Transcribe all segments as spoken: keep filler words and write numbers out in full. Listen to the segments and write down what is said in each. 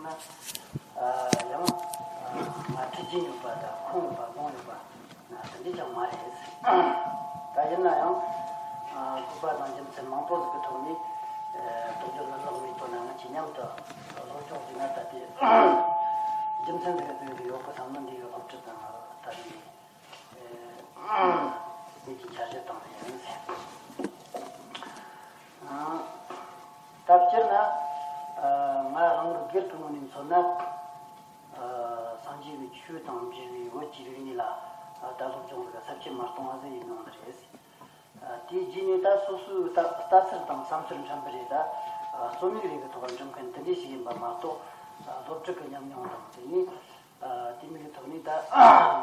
ཡང་ང་ཁྲིད་ཀྱི་ཡོད་པ་དང་ཁུངས་ཡོད་པ་ལུང་ཡོད་པ་དེ་འདྲ་ཅང་མ་རེད། ད་ཡིན་ན་ཡང་དགོས་པ་དང་རྒྱུ་མཚན་མང་པོ་ཟིག་གི་ཐོག་ནས་རྟོགས་བརྗོད་ལ་ལོག་མི་ཐོག་ན་ང་ཆེ་མཉམ་དུ་སློབ་སྦྱོང་བྱས་ན་ད་དེ་རྒྱུ་མཚན་ཟིག་ཟིག་ཡོད་གི་བསམ་ན། འདི་གི་སློབ་ཁྲིད་དང་ད་དེ་ངེད་ཀྱི་འཆར་གཞི་དང་ཡིན། ད་སྤྱིར་ན་ང་རང་གི་སྒེར་གྱི་ངོས་ནས་མཚོན་ན། སངས་རྒྱས་ཀྱི་ཆོས་དང་འབྲེལ་བའི་བོད་ཀྱི་རིག་གནས་ལ་ད་སློབ་སྦྱོང་ཟིག་ཟབ་ཆོས་མ་གཏོང་བ་ཟིག་ཡིན་ནོ་རེད། དེའི་རྗེས་ནས་ད་སོ་སོའི་ལྟ་ལྟ་ཚུལ་དང་བསམ་ཚུལ་འཁྲམ་པ་རེད། ད་རྩོམ་ཡིག་རེ་གི་ཐོག་འགྲེམས་མཁན་དེ་འདྲས་ཞིག་ཡིན་པ་མ་གཏོགས། སློབ་ཕྲུག་གི་ཉམས་མྱོང་དང་དེ་ནས་དེ་མིན་གྱི་ཐོག་ནས་ད་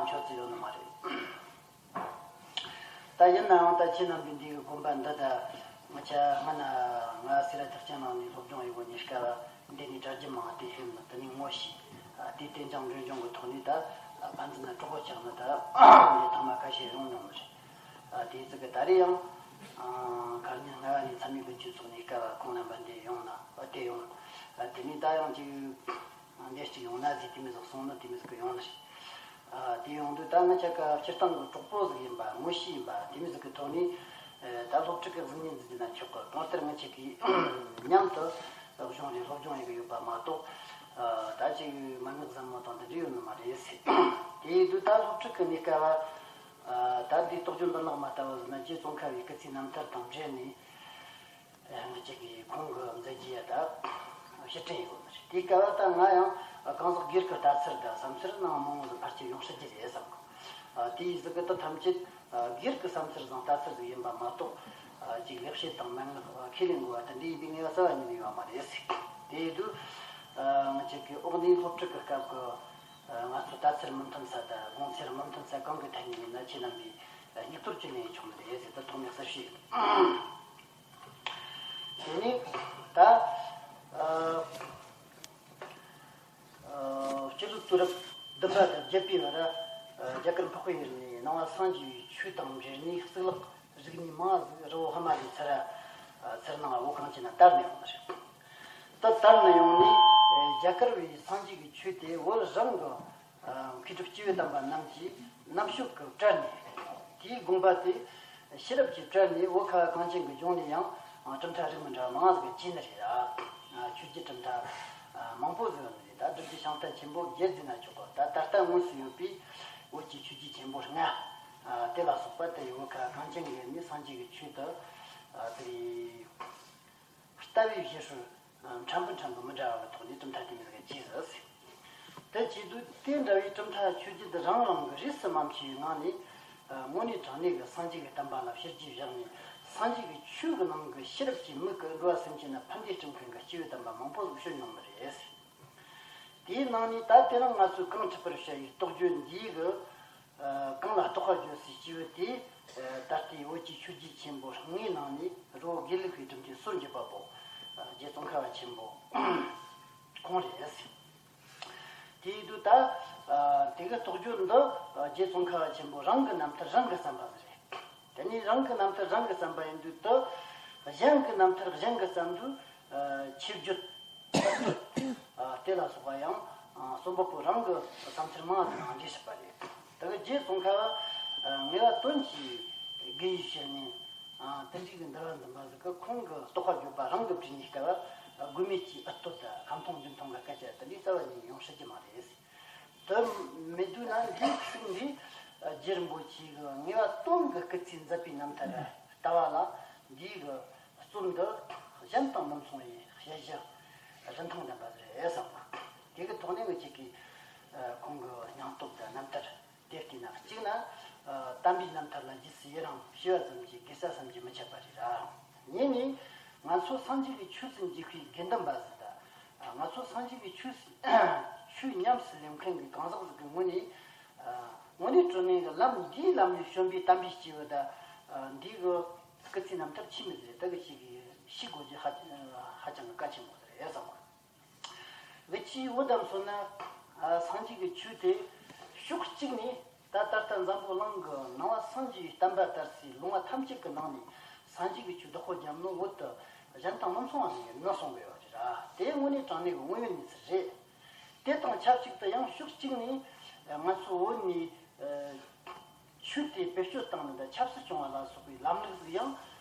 མཆོད་ཚུལ་ཡོད་ནི་མ་རེད། ད་ཡིན་ནའང་ད་ཁྱེད་རྣམ་པའི་འདི་གི་དགོན་པ་འདི་ད་ང་ཆ་སྔ་ན་ང་སེ་ར་ཐེག་ཆེན་ནང་ནས་སློབ་སྦྱོང་ཡོད་གོ་ནས་སྐབས་འདི་ནས་གྲྭ་རྒྱུན་མང་དེ་ཧེམ་ནི་དེ་ནས་ངོ་ཤེས། དེ་དེ་འཇང་འདྲོན་འཇང་གི་ཐོག་ནས་ད་ཕན་ཚུན་ན་གྲོགས་པོ་ཆགས་ནི་ད་འདི་ཐང་མ་ཁ་ཤས་ཡོང་མྱོང་མི་རེད། དེ་ཙི་གི་ད་རེས་ཡང་གར་ཉིན་ང་ནས་མཚམས་མེད་ཀུན་གྱི་ཚོགས་ནས་སྐབས་ཁོང་རྣམ་པ་འདི་ཡོང་ན་དེ་ཡོང་། དེ་ནས་ད་ཡང་ཅིག་འདིར་ཅིག་ཡོང་ན་ཟིག་དེ་མི་ཟིག་སོང་ན་དེ་མི་ཟིག་གི་ཡོང་ནི་རེད། དེ་ཡོང་དུས་ད་ང་ཆ་ག་སྤྱིར་བཏང་གི་གྲོགས་པོ་ཟིག་ཡིན་པ་ངོ་ཤེས་ཡིན་པ་དེ་མི་ཟིག་གི་ཐོག་ནས་ད་སློབ་ཕྲུག་གི་གཟུགས་བརྙན་ཟིག་བསྡུས་ན་ཆོག་གི། གང་ལྟར་ང་ཆ་གིས་མཉམ་དུ་སློབ་སྦྱོང་རེ་སློབ་སྦྱོང་ཡེ་གི་ཡོད་པ་མ་གཏོགས། ད་ཅིག་མན་ངག་ཟབ་མོ་དང་འདི་འདྲ་ཡོད་ནི་མ་རེད་ཟེར། དེ་ཡིན་དུས་ད་སློབ་ཕྲུག་གི་གནས་སྐབས་ད་འདི་རྟོགས་བརྗོད་འདི་ནག་མ་ལྟ་བུ་ཟིག་ན་རྗེ་ཙོང་ཁ་བའི་སྐུ་ཚེའི་རྣམ་ཐར་དང་འབྲེལ་ནས། ཡང་གཅིག་གིས་ཁོང་གི་མཛད་རྗེས་ད་ཕྱིར་དྲན་ཡོད་ནི་རེད། དེའི་སྐབས་ད་ང་ཡང་གང་ཟག་སྒེར་གྱི་ལྟ་ཚུལ་དང་བསམ་ཚུལ་ནང་མང་བོ་ཟིག་ཕལ་ཆེར་ཡོང་སྲིད་ཀྱི་རེད་བསམ་གི། དེའི་ཟིག་གི་ད་ཐམས་ཅད་སྒེར་གྱི་བསམ་ཚུལ་དང་ལྟ་ཚུལ་ཟིག་ཡིན་པ་མ་གཏོགས། ཅིག་ལེགས་བཤད་དང་མན་ངག་ཁས་ལེན་དགོས་པ་དེ་འདྲའི་ཡིན་པའི་ངེས་པ་རྩ་བ་ཉིད་ནས་ཡོད་མ་རེད། དེ་ཡིན་དུས་ང་ཅག་གི་འོག་ནས་སློབ་ཕྲུག་གི་སྐབས་ཀྱི་ང་ཚོ་ལྟ་ཚུལ་མི་མཐུན་ས་དང་དགོངས་ཚུལ་མི་མཐུན་ས་གང་གི་ཐད་ནས་ཡིན་ན་ཁྱེད་རྣམ་པས་སྙིགས་དོར་བྱས་ནས་ཡིན་ཆོག་ནི་རེད་ཟེར་ད་ཐོག་མའི་གསལ་བཤད་ཡིན། དེ་ནས་ད་ཨ་ཨ་སྤྱི་ཟླ་དུས་རབས་བདུན་པ་དང་བརྒྱད་པའི་བར་རྒྱ་གར་འཕགས་པའི་ཡུལ་ནས་ནང་པ་སངས་རྒྱས་པའི་ཆོས་དང་འབྲེལ་ནས་གཙུག་ལག་རིག་གནས་མང་ཟིག་རི་བོ་ཧི་མ་ལའི་ཚལ་ཚལ་ནང་བོད་གངས་ཅན་ན་དར་ནས་ཡོང་བ་རེད། ད་དར་ནས་ཡོང་ནས་རྒྱ་གར་བའི་སངས་རྒྱས་ཀྱི་ཆོས་དེ་བོད་རང་གི་མཁས་གྲུབ་སྐྱེས་བུ་དམ་པ་རྣམས་ཀྱིས་རྣམ་དཔྱོད་ཀྱིས་བཀྲལ་ནས། དེའི་དགོངས་པ་དེ་ཤེས་རབ་ཀྱིས་བཀྲལ་ནས་བོད་ཁ་བ་གངས་ཅན་གྱི་ལྗོངས་ནས་ཡང་གྲུབ་མཐའ་རིགས་མི་འདྲ་བ་མང་ཟིག་སྐྱེས་ནི་རེད། ཆོས་བརྒྱུད་གྲུབ་མཐའ་མང་པོ་ཟིག་ཡོད་ནི་རེད། ད་བསྒྲུབ་བརྒྱུད་ཤིང་རྟ་ཆེན་པོ་བརྒྱད་ཟེར་ན་ཆོག་གི། ད་ད་ལྟ་དངོས་སུ་ཡོད་པའི་བོད་ཀྱི་ཆོས་བརྒྱུད་ཆེན་པོ་ལྔ་དེ་ལ་སོགས་པ་དེ་ཡི་བོད་ཁ་བ་གངས་ཅན་གྱི་ཡུལ་ནས་སངས་རྒྱས་ཀྱི་ཆོས་དེ་དེ་ལྟ་བུའི་བཤད་སྲོལ་ཕྲན་བུ་ཕྲན་བུ་མི་འདྲ་བ་གི་ཐོག་ནས་གྲུབ་མཐའ་དེ་མོ་ཟིག་ག་བྱས་ཟིག་དེ་བྱས་དུས་དེ་འདྲ་བའི་གྲུབ་མཐའ་ཆོས་བརྒྱུད་རང་རང་གི་རིས་སུ་མ་ཆད་པའི་ངང་ནས། དངོས་གནས་དྲང་གནས་ཀྱི་སངས་རྒྱས་ཀྱི་བསྟན་པ་ལ་ཕྱི་རྒྱུད་བཞག་ནས་སངས་རྒྱས་ཀྱི་ཆོས་ཀྱི་ནང་གི་ཤེས་རབ་ཀྱི་མིག་གིས་འགྲོ་བ་སེམས་ཅན་ལ་ཕན་བདེ་སྐྲུན་མཁན་གྱི་སྐྱེས་བུ་དམ་པ་མང་པོ་ཟིག་བྱོན་མྱོང་ནི་རེད། དེའི་ནང་ནས་ད་དེ་རིང་ང་ཚོས་གང་འཁྲིད་པར་བྱ་ཡི་རྟོགས་བརྗོད་འདིའི་གི་གང་ལ་རྟོགས་པ་བརྗོད་སའི་སྐྱེས་བུ་དེ། ད་ལྟའི་བོད་ཀྱི་ཆོས་བརྒྱུད་ཆེན་པོ་ལྔའི་ནང་ནས་རི་བོ་དགེ་ལུགས་པའི་གྲུབ་མཐའི་སྲོལ་འབྱེད་པ་པོ་རྗེ་ཙོང་ཁ་བ་ཆེན་པོ་ཁོང་རེད། དེ་ཡིན་དུས་ད་དེ་གི་རྟོགས་བརྗོད་འདི་རྗེ་ཙོང་ཁ་བ་ཆེན་པོ་རང་གི་རྣམ་ཐར་རང་གིས་བརྩམས་པ་ཟིག་རེད། དེ་ནས་རང་གི་རྣམ་ཐར་རང་གིས་བརྩམས་པ་ཡིན་དུས་དུ་གཞན་གྱི་རྣམ་ཐར་གཞན་གྱིས་བརྩམས་དུས་ཆོས་བརྒྱུད། དེ་ལ་སོགས་པ་ཡང་རྩོམ་པ་པོ་རང་གི་བསམ་ཚུལ་མང་ང་འདྲེས་སྲིད་པ་རེད། དེ་གི་རྗེ་ཙོང་ཁ་བ་ངེས་པ་དོན་གྱི་དགེ་བའི་བཤེས་གཉེན་དེ་འདྲའི་གི་འདུལ་བ་འཛིན་པ་ཟིག་གིས་ཁོང་གི་རྟོགས་པ་བརྗོད་པ་རང་གིས་བྲིས་ནས་སྐབས་དགོས་མེད་ཀྱི་ཨུ་སྟོད་དང་ཁ་མཐོང་མཇུག་མཐོང་གི་སྐད་ཆ་དེ་འདྲའི་རྩ་བ་ཉིད་ཡོང་སྲིད་ཀྱི་མ་རེད། དེ་མི་འདུག་ན་འདིའི་ཚིག་འདི་རྗེ་རིན་པོ་ཆེ་གི་ངེས་པ་དོན་གྱི་སྐུ་ཚེ་མཛད་པའི་རྣམ་ཐར་ལྟ་བ་ལ་འདིའི་གི་རྩོམ་འདི་གཞན་དང་མི་མཚུངས་པའི་དཔྱད་གཞི་རིན་ཐང་ལྡན་པ་རེད་བསམ་པ། དེ་གི་ཐོག་ནས་ངེད་ཅག་གིས་ཁོང་གི་སྙིང་སྟོབས་དང་རྣམ་ཐར་དེ་བལྟས་ན། གཅིག་ན་དམ་པའི་རྣམ་ཐར་ལ་རྗེས་སུ་ཡི་རང་ཞུ་བ་ཙམ་གྱིས་དགེ་ས་བསམ་གྱིས་མི་ཁྱབ་པ་རེད་ར། གཉིས་ནས་ང་ཚོ་སངས་རྒྱས་ཀྱི་ཆོས་སུ་འཇུག་པའི་དགེ་འདུན་པ་ཟིག་དང་། ང་ཚོ་སངས་རྒྱས་ཀྱི་ཆོས་སུ་ཆོས་ཉམས་སུ་ལེན་མཁན་གྱི་གང་ཟག་ཟིག་གི་ངོས་ནས། དངོས་གནས་དྲང་གནས་ཀྱི་ལམ་འདིའི་ལམ་ནས་བྱོན་པའི་དམ་པའི་སྐྱེས་བུ་དང་། འདི་གི་སྐུ་ཚེའི་རྣམ་ཐར་ཆི་མོ་ཟིག་རེད། དེ་གི་ཞིག་གིས་ཤེས་དགོས་རྒྱུ་ཧ་ཧ་ཅང་གི་གལ་ཆེན་པོ་ཟིག་རེད་བསམ་གི། འུ་ཅག་བོད་དམ་མཚོན་ན། ཨ། སངས་རྒྱས་ཀྱི་ཆོས་དེ་ཕྱོགས་གཅིག་ནས་ད་ད་ལྟ་འཛམ་བུ་གླིང་གི་ནང་པ་སངས་རྒྱས་པའི་བསྟན་པ་དར་སའི་ལུང་པ་ཐམས་ཅད་ཀྱི་ནང་ནས་སངས་རྒྱས་ཀྱི་ཆོས་བདག་པོ་རྒྱབ་ནོ་བོད་དུ་གཞན་དང་མི་མཚུངས་པ་ཟིག་ཡིན་ནོ་གསུང་གི་ཡོད་རེད་ར། དེ་དངོས་གནས་དྲང་གནས་ཀྱི་དངོས་ཡོད་གནས་ཚུལ་རེད། དེ་དང་ཆབས་ཅིག་ཏུ་ཡང་ཕྱོགས་གཅིག་ནས་ང་ཚོ་བོད་ནས་ཆོས་དེ་བེད་སྤྱོད་བཏང་ནས་ཆབ་སྲིད་སྐྱོང་བ་ལ་སོགས་པའི་ལམ་ལུགས་ཟིག་ཡང་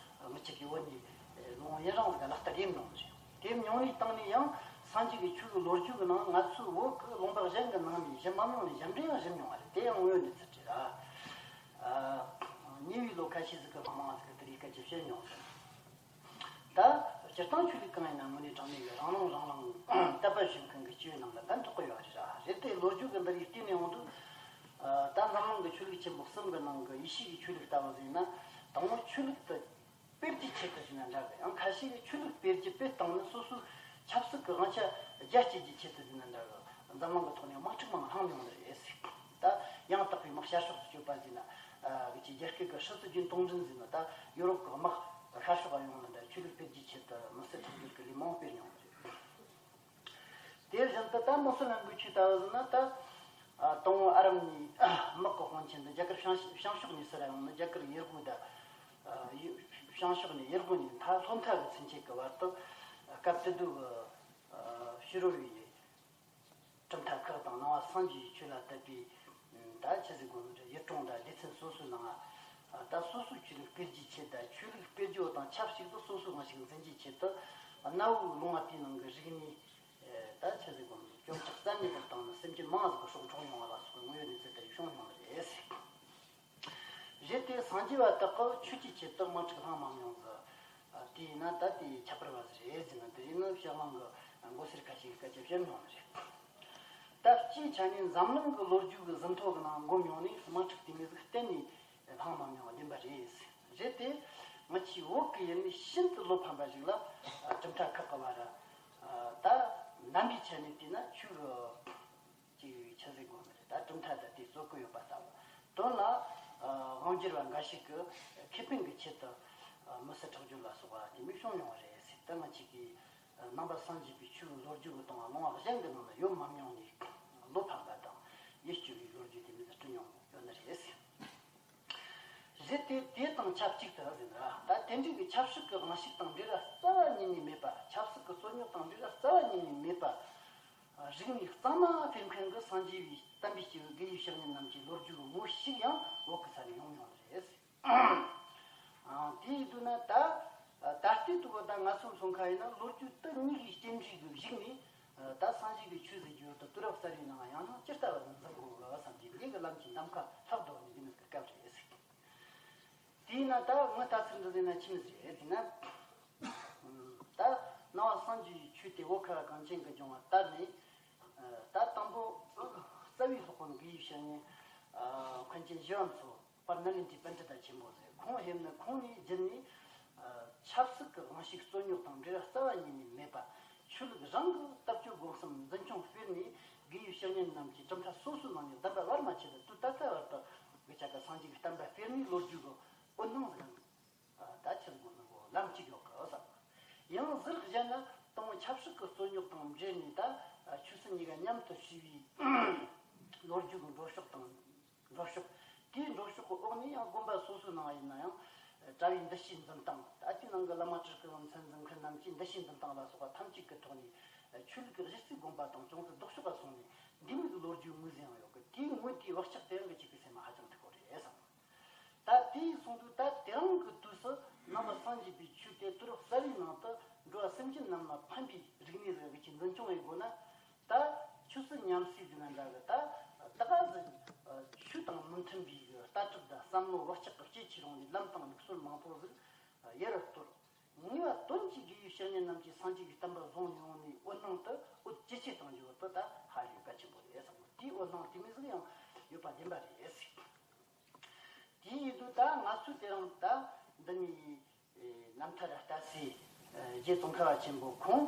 མི་གཅིག་གིས་བོད་ནས་ལོ་ངོ་ཉིས་རིང་ཟིག་ལག་བསྟར་ཡེད་མྱོང་ནི་རེད། དེ་མྱོང་ནས་བཏང་ནས་ཡང་སངས་རྒྱས་ཀྱི་ཆོས་ཀྱི་ལོ་རྒྱུས་ཀྱི་ནང་ང་ཚོའི་བོད་ཀྱི་ལུང་པ་གཞན་གྱི་ནང་ནས་ཞིབ་མ་མྱོང་ནས་ཞིབ་འབྲི་ཡང་ཞིབ་མྱོང་བ་རེད། དེ་ཡང་དངོས་ཡོད་གནས་ཚུལ་རེད་ར། ཉེ་བའི་ལོ་ཁ་ཤས་ཟིག་གི་སྔོན་མ་ང་ཚོ་གི་དེ་རིགས་སྐད་ཆ་བཤད་མྱོང་ཟིག་ད་སྤྱིར་བཏང་ཆོས་ལུགས་གང་ཡིན་ན་དངོས་གནས་དྲང་གནས་ཀྱི་རང་ལུང་རང་ལུང་དད་པ་ཞུ་མཁན་གྱི་སྤྱི་བའི་ནང་ལ་ཕན་ཐོགས་ཀྱི་ཡོད་རེད་ར། རེད་དེ་ལོ་རྒྱུས་ཀྱི་འདི་རིགས་བལྟས་ནས་འོང་དུས། ད་འཛམ་གླིང་གི་ཆོས་ལུགས་ཆེན་པོ་གསུམ་གྱི་ནང་གི་ཡེ་ཤུ་གི་ཆོས་ལུགས་ལྟ་བུ་ཟིག་ཡིན་ན། དང་པོ་ཆོས་ལུགས་དེ་སྤེལ་རྒྱུའི་ཆེད་དུ་ཟིན་ན་འདྲ་གི། ཡང་ཁ་ཤས་ཀྱིས་ཆོས་ལུགས་སྤེལ་རྒྱུ་སྤེལ་སྟངས་ནི་སོ་སོའི་ཆབ་སྲིད་ཀྱི་དབང་ཆ་རྒྱ་བསྐྱེད་རྒྱུའི་ཆེད་དུ་ཟིན་ན་འདྲ་གི། འཛམ་གླིང་གི་ཐོག་ནས་དམག་འཁྲུག་མང་བ་བསླངས་མྱོང་ནི་རེད་ཟེར། ད་ཡང་དག་པའི་དམག་ཤར་ཕྱོགས་སུ་སྐྱོད་པ་ཟིན་ན། གི་ཅིག་རྒྱ་སྐད་ཀྱི་ཧྲི་ཙི་རྒྱུན་སྟོང་འཛིན་ཟིན་ན། ད་ཡོ་རོབ་ཀྱི་དམག་ཤར་ཕྱོགས་ལ་ཡོང་ནི་འདྲ། ཆོས་ལུགས་སྤེལ་རྒྱུའི་ཆེད་དུ་མི་སེར་ཁྲག་སྦྱོར་གྱི་ལས་མང་བོ་སྤེལ་མྱོང་ནི་རེད། དེ་བཞིན་དུ་ད་མུ་སི་ལིམ་གྱི་ཆོས་ལྟ་བུ་ཟིན་ན། ད་དང་པོ་ཨ་རབ་ནས་དམག་གི་དཔུང་ཆེན་འདི་རྒྱ་གར་བྱང་བྱང་ཕྱོགས་ནས་ཟེར་ར་ཡོང་ན། རྒྱ་གར་ཡུལ་སྒོ་ད་བྱང་ཕྱོགས་ནས་ཡུལ་སྒོ་ནས་མཐའ་ལྷོ་མཐའ་གི་ཚུན་ཆད་ཀྱི་བར་དུ་སྐབས་དེ་དུས་ཀྱི་ཕྱི་རོལ་བའི་གྲུབ་མཐའ་ཁག་དང་ནང་པ་སངས་རྒྱས་ཀྱི་ཆོས་ལ་དད་པའི་ད་ཆི་ཟིག་དགོས་ནི་རེད། ཡུལ་གྲོང་དང་སྡེ་ཚན་སོ་སོའི་ནང་ད་སོ་སོའི་ཆོས་ལུགས་སྤེལ་རྒྱུའི་ཆེད། ད་ཆོས་ལུགས་སྤེལ་རྒྱུ་དང་ཆབས་ཅིག་ཏུ་སོ་སོའི་དབང་ཤུགས་འཛིན་རྒྱུའི་ཆེད་དུ་གནའ་བོའི་ལུང་པ་དེའི་ནང་གི་རིག་གནས། ད་ཆི་ཟིག་དགོས་ནི་སྐྱོན་ཆག་རྩ་མེད་དུ་བཏང་ནས་སེམས་ཅན་མང་ཟིག་གི་སྲོག་འཕྲོག་མྱོང་བ་ལ་སོགས་པའི་དངོས་ཡོད་གནས་ཚུལ་དེ་བྱུང་མྱོང་ནི་རེད། རེད་དེ་སངས་རྒྱས་པ་དག་གིས་ཆོས་ཀྱི་ཆེད་དུ་དམག་འཁྲུག་བསླངས་མ་མྱོང་ཟིག་དེ་ཡིན་ན་ད་དེ་ཁྱད་པར་བ་ཟིག་རེད་ཟེར་ན། དེ་ཡིན་ན་ཕྱི་གླིང་གི་མགོ་སེར་ཁ་ཤས་ཀྱིས་སྐད་ཆ་བཤད་མྱོང་ནི་རེད། ད་སྤྱིའི་ཆ་ནས་འཛམ་གླིང་གི་ལོ་རྒྱུས་ཀྱི་ཟིན་ཐོ་གི་ནང་འགོད་མྱོང་ནི་དམག་འཁྲུག་དེ་མོ་ཟིག་གཏན་ནས་བསླངས་མ་མྱོང་བ་བདེན་པ་རེད། རེད་དེ་ང་ཆོའི་བོད་ཀྱི་ཡུལ་ནི་ཤིན་ཏུ་བློ་ཕམ་པ་ཞིག་ལ། གྲུབ་མཐའ་ཁག་གི་བར་ད་རྣམ་པའི་ཆ་ནས་བལྟས་ན་ཆོས་ཀྱི་ཅིག་ཆི་ཟིག་དགོས་ནི་རེད། ད་གྲུབ་མཐའ་དེ་དེ་རྩོད་ཀྱི་ཡོད་པ་ལྟ་བུ། དོན་ལ་དབང་སྒྱུར་བ་འགའ་ཞིག་གིས་ཁེ་ཕན་གྱི་ཆེད་དུ་མི་སེར་ཁྲག་སྦྱོར་ལ་སོགས་པ་དེ་མོ་བྱུང་མྱོང་བ་རེད་ཟེར། ད་ང་ཆོ་གི་ནང་པ་སངས་རྒྱས་པའི་ཆོས་ཀྱི་ལོ་རྒྱུས་ཀྱི་སྟེང་ལ་ལུང་པ་གཞན་གྱི་ནང་ན་ཡོད་མ་མྱོང་ནི་བློ་ཕམ་པ་དང་ཡིད་སྐྱོ་བའི་ལོ་རྒྱུས་དེ་མོ་ཟིག་བྲིས་མྱོང་ཡོད་ནི་རེད་ཟེར། རེད་དེ་དེ་དང་ཆབས་ཅིག་ཏུ་ཟེར་ན། ད་དེ་འདྲའི་གི་ཆབ་སྲིད་ཀྱི་དབང་ཤུགས་དང་འབྲེལ་བ་རྩ་བ་ཉིད་ནས་མེད་པ། ཆབ་སྲིད་ཀྱི་རྩོད་རྙོག་དང་འབྲེལ་བ་རྩ་བ་ཉིད་ནས་མེད་པ། རིག་གནས་གཙང་མ་སྤེལ་མཁན་གྱི་སངས་རྒྱས་པའི་བསྟན་པའི་སྐྱེས་བུ་དགེ་བའི་བཤེས་གཉེན་རྣམས་ཀྱི་ལོ་རྒྱུས་ཀྱི་ངོ་ཞིག་ཡང་བོད་ཀྱི་ས་ནས་ཡོང་མྱོང་ནི་རེད། ཨང་། དེ་ཡིན་དུས་ན་ད་ད་ལྟའི་དུས་ད་ང་ཚོ་ཚོ་ཁ་ཡིན་ན་ལོ་རྒྱུས་དེ་གཉིས་ཀྱི་རྟེན་འབྲེལ་གྱི་གཞུག་ནས། ད་སངས་རྒྱས་ཀྱི་ཆོས་ཟེར་རྒྱུ་དེ་དུས་རབས་གསར་བའི་ནང་ཡང་སྙིང་ཇི་ལྟ་བ་འཛིན་དགོས་གི་བསམ་གྱི་འདི་གི་ལམ་གྱི་ནམ་མཁའ་ལྷག་འགྲོ་ནི་འདི་ནི་སྐབས་རེད་ཟེར། དེས་ན་ད་ངས་ལྟ་ཚུལ་འདི་ཟེར་ན་ཆི་མོ་ཟིག་རེད་ཟེར་ན། ད་ནང་པ་སངས་རྒྱས་ཀྱི་ཆོས་དེ་བོད་ཁ་བ་གངས་ཅན་གྱི་ལྗོངས་ལ་དར་ནས། ད་དང་པོ་རྩ་བའི་སློབ་དཔོན་དགེ་བའི་བཤེས་གཉེན་མཁན་ཆེན་ཞི་བ་འཚོ། དཔལ་ནཱ་ལེནྡྲའི་པཎྜི་ཏ་ཆེན་པོ་ཟེར། ཁོང་ཕེབས་ནས་ཁོང་ནས་བརྒྱུད་ནས་ཆབ་སྲིད་ཀྱི་དབང་ཤུགས་རྩོད་རྙོག་དང་འབྲེལ་བ་རྩ་བ་ཉིད་ནས་མེད་པ། ཆོས་ལུགས་རང་གི་ལྟ་སྤྱོད་སྒོམ་གསུམ་འཛིན་སྐྱོང་སྤེལ་ནས་དགེ་བའི་བཤེས་གཉེན་རྣམས་ཀྱིས་གྲུབ་མཐའ་སོ་སོའི་ནང་ནས་བདེན་པ་བར་མ་ཆད་དུ་དུས་ད་ལྟ་བར་དུ་གི་ཆ་ག་སངས་རྒྱས་ཀྱི་བསྟན་པ་སྤེལ་ནས་ལོ་རྒྱུས་ཀྱི་འོད་སྣང་ཟིག་ད་ཆི་ཟིག་དགོས་ནི་གོ་ལམ་གཅིག་ཡོད་གི་བསམ། ཡང་ཟུར་བཞག་ན་དང་པོ་ཆབ་སྲིད་ཀྱི་རྩོད་རྙོག་དང་འབྲེལ་ནས་ད་ཆོས་སྲིད་གཉིས་ཀ་མཉམ་དུ་བསྲེས་པའི་ལོ་རྒྱུས་ཀྱི་འགྲོ་ཕྱོགས་དང་། འགྲོ་ཕྱོགས། དེའི་འགྲོ་ཕྱོགས་ཀྱི་འོག་ནས་ཡང་དགོན་པ་སོ་སོའི་ནང་ཡིན་ན་ཡང་གྲྭ་བའི་འདུ་ཤེས་འཛིན་སྟངས། ད་དེའི་ནང་གི་བླ་མ་སྤྲུལ་སྐུ་ངམ་མཚན་འཛིན་མཁན་རྣམས་ཀྱི་འདུ་ཤེས་འཛིན་སྟངས་ལ་སོགས་པ་ཐམས་ཅད་ཀྱི་ཐོག་ནས་ཆོས་ལུགས་ཀྱི་གཞི་རྩའི་དགོངས་པ་དང་ཅུང་ཟད་ལྡོག་ཕྱོགས་ལ་སོང་ནས་འདི་མོ་གི་ལོ་རྒྱུས་ངོས་ཟིན་ཡང་ཡོད་གི། དེའི་ངོས་དེའི་བག་ཆགས་དེ་རང་གི་གཅིག་གི་སེམས་ལ་ཧ་ཅང་ཐུག་གི་རེད་བསམ། ད་དེའི་གསུང་དུས་ད་དེ་རིང་གི་དུས་སུ་ནང་པ་སངས་རྒྱས་པའི་ཆོས་དེ་དུས་རབས་གསར་བའི་ནང་དུ་འགྲོ་བ་སེམས་ཅན་རྣམས་ལ་ཕན་པའི་རིག་གནས་ཟིག་གི་ཅིག་འཛིན་སྐྱོང་ཡེད་དགོས་ན། ད་ཆོས་སྲིད་མཉམ་བསྲེས་ཟེར་ན་འདྲ་གི། ད་ད་ག་ཟིག་ཆོས་དང་མི་མཐུན་པའི་གི་ལྟ་གྲུབ་དང་བསམ་བློ་བག་ཆགས་ཀྱི་སྐྱེ་ཆེ་རུང་ནས་ལམ་དང་ལུགས་སྲོལ་མང་པོ་ཟིག་ཡར་ར་གཏོར། ངེས་པ་དོན་གྱི་དགེ་བའི་བཤེས་གཉེན་རྣམས་ཀྱིས་སངས་རྒྱས་ཀྱི་བསྟན་པ་བཟུང་མྱོང་ནས་འོད་སྣང་དེ་འོད་ཇེ་ཆེ་བཏང་རྒྱུ་བོ་དེ་ད་ཧ་ལས་གལ་ཆེན་པོ་རེད་བསམ། དེའི་འོད་སྣང་དེ་མོ་ཟིག་ཡང་ཡོད་པ་བདེན་པ་རེད། དེ་ཡིན་དུས་ད་ང་ཚོས་དེ་རིང་ད་འདི་ནས་རྣམ་ཐར་ལྟ་སའི་རྗེ་ཙོང་ཁ་པ་ཆེན་པོ་ཁོང་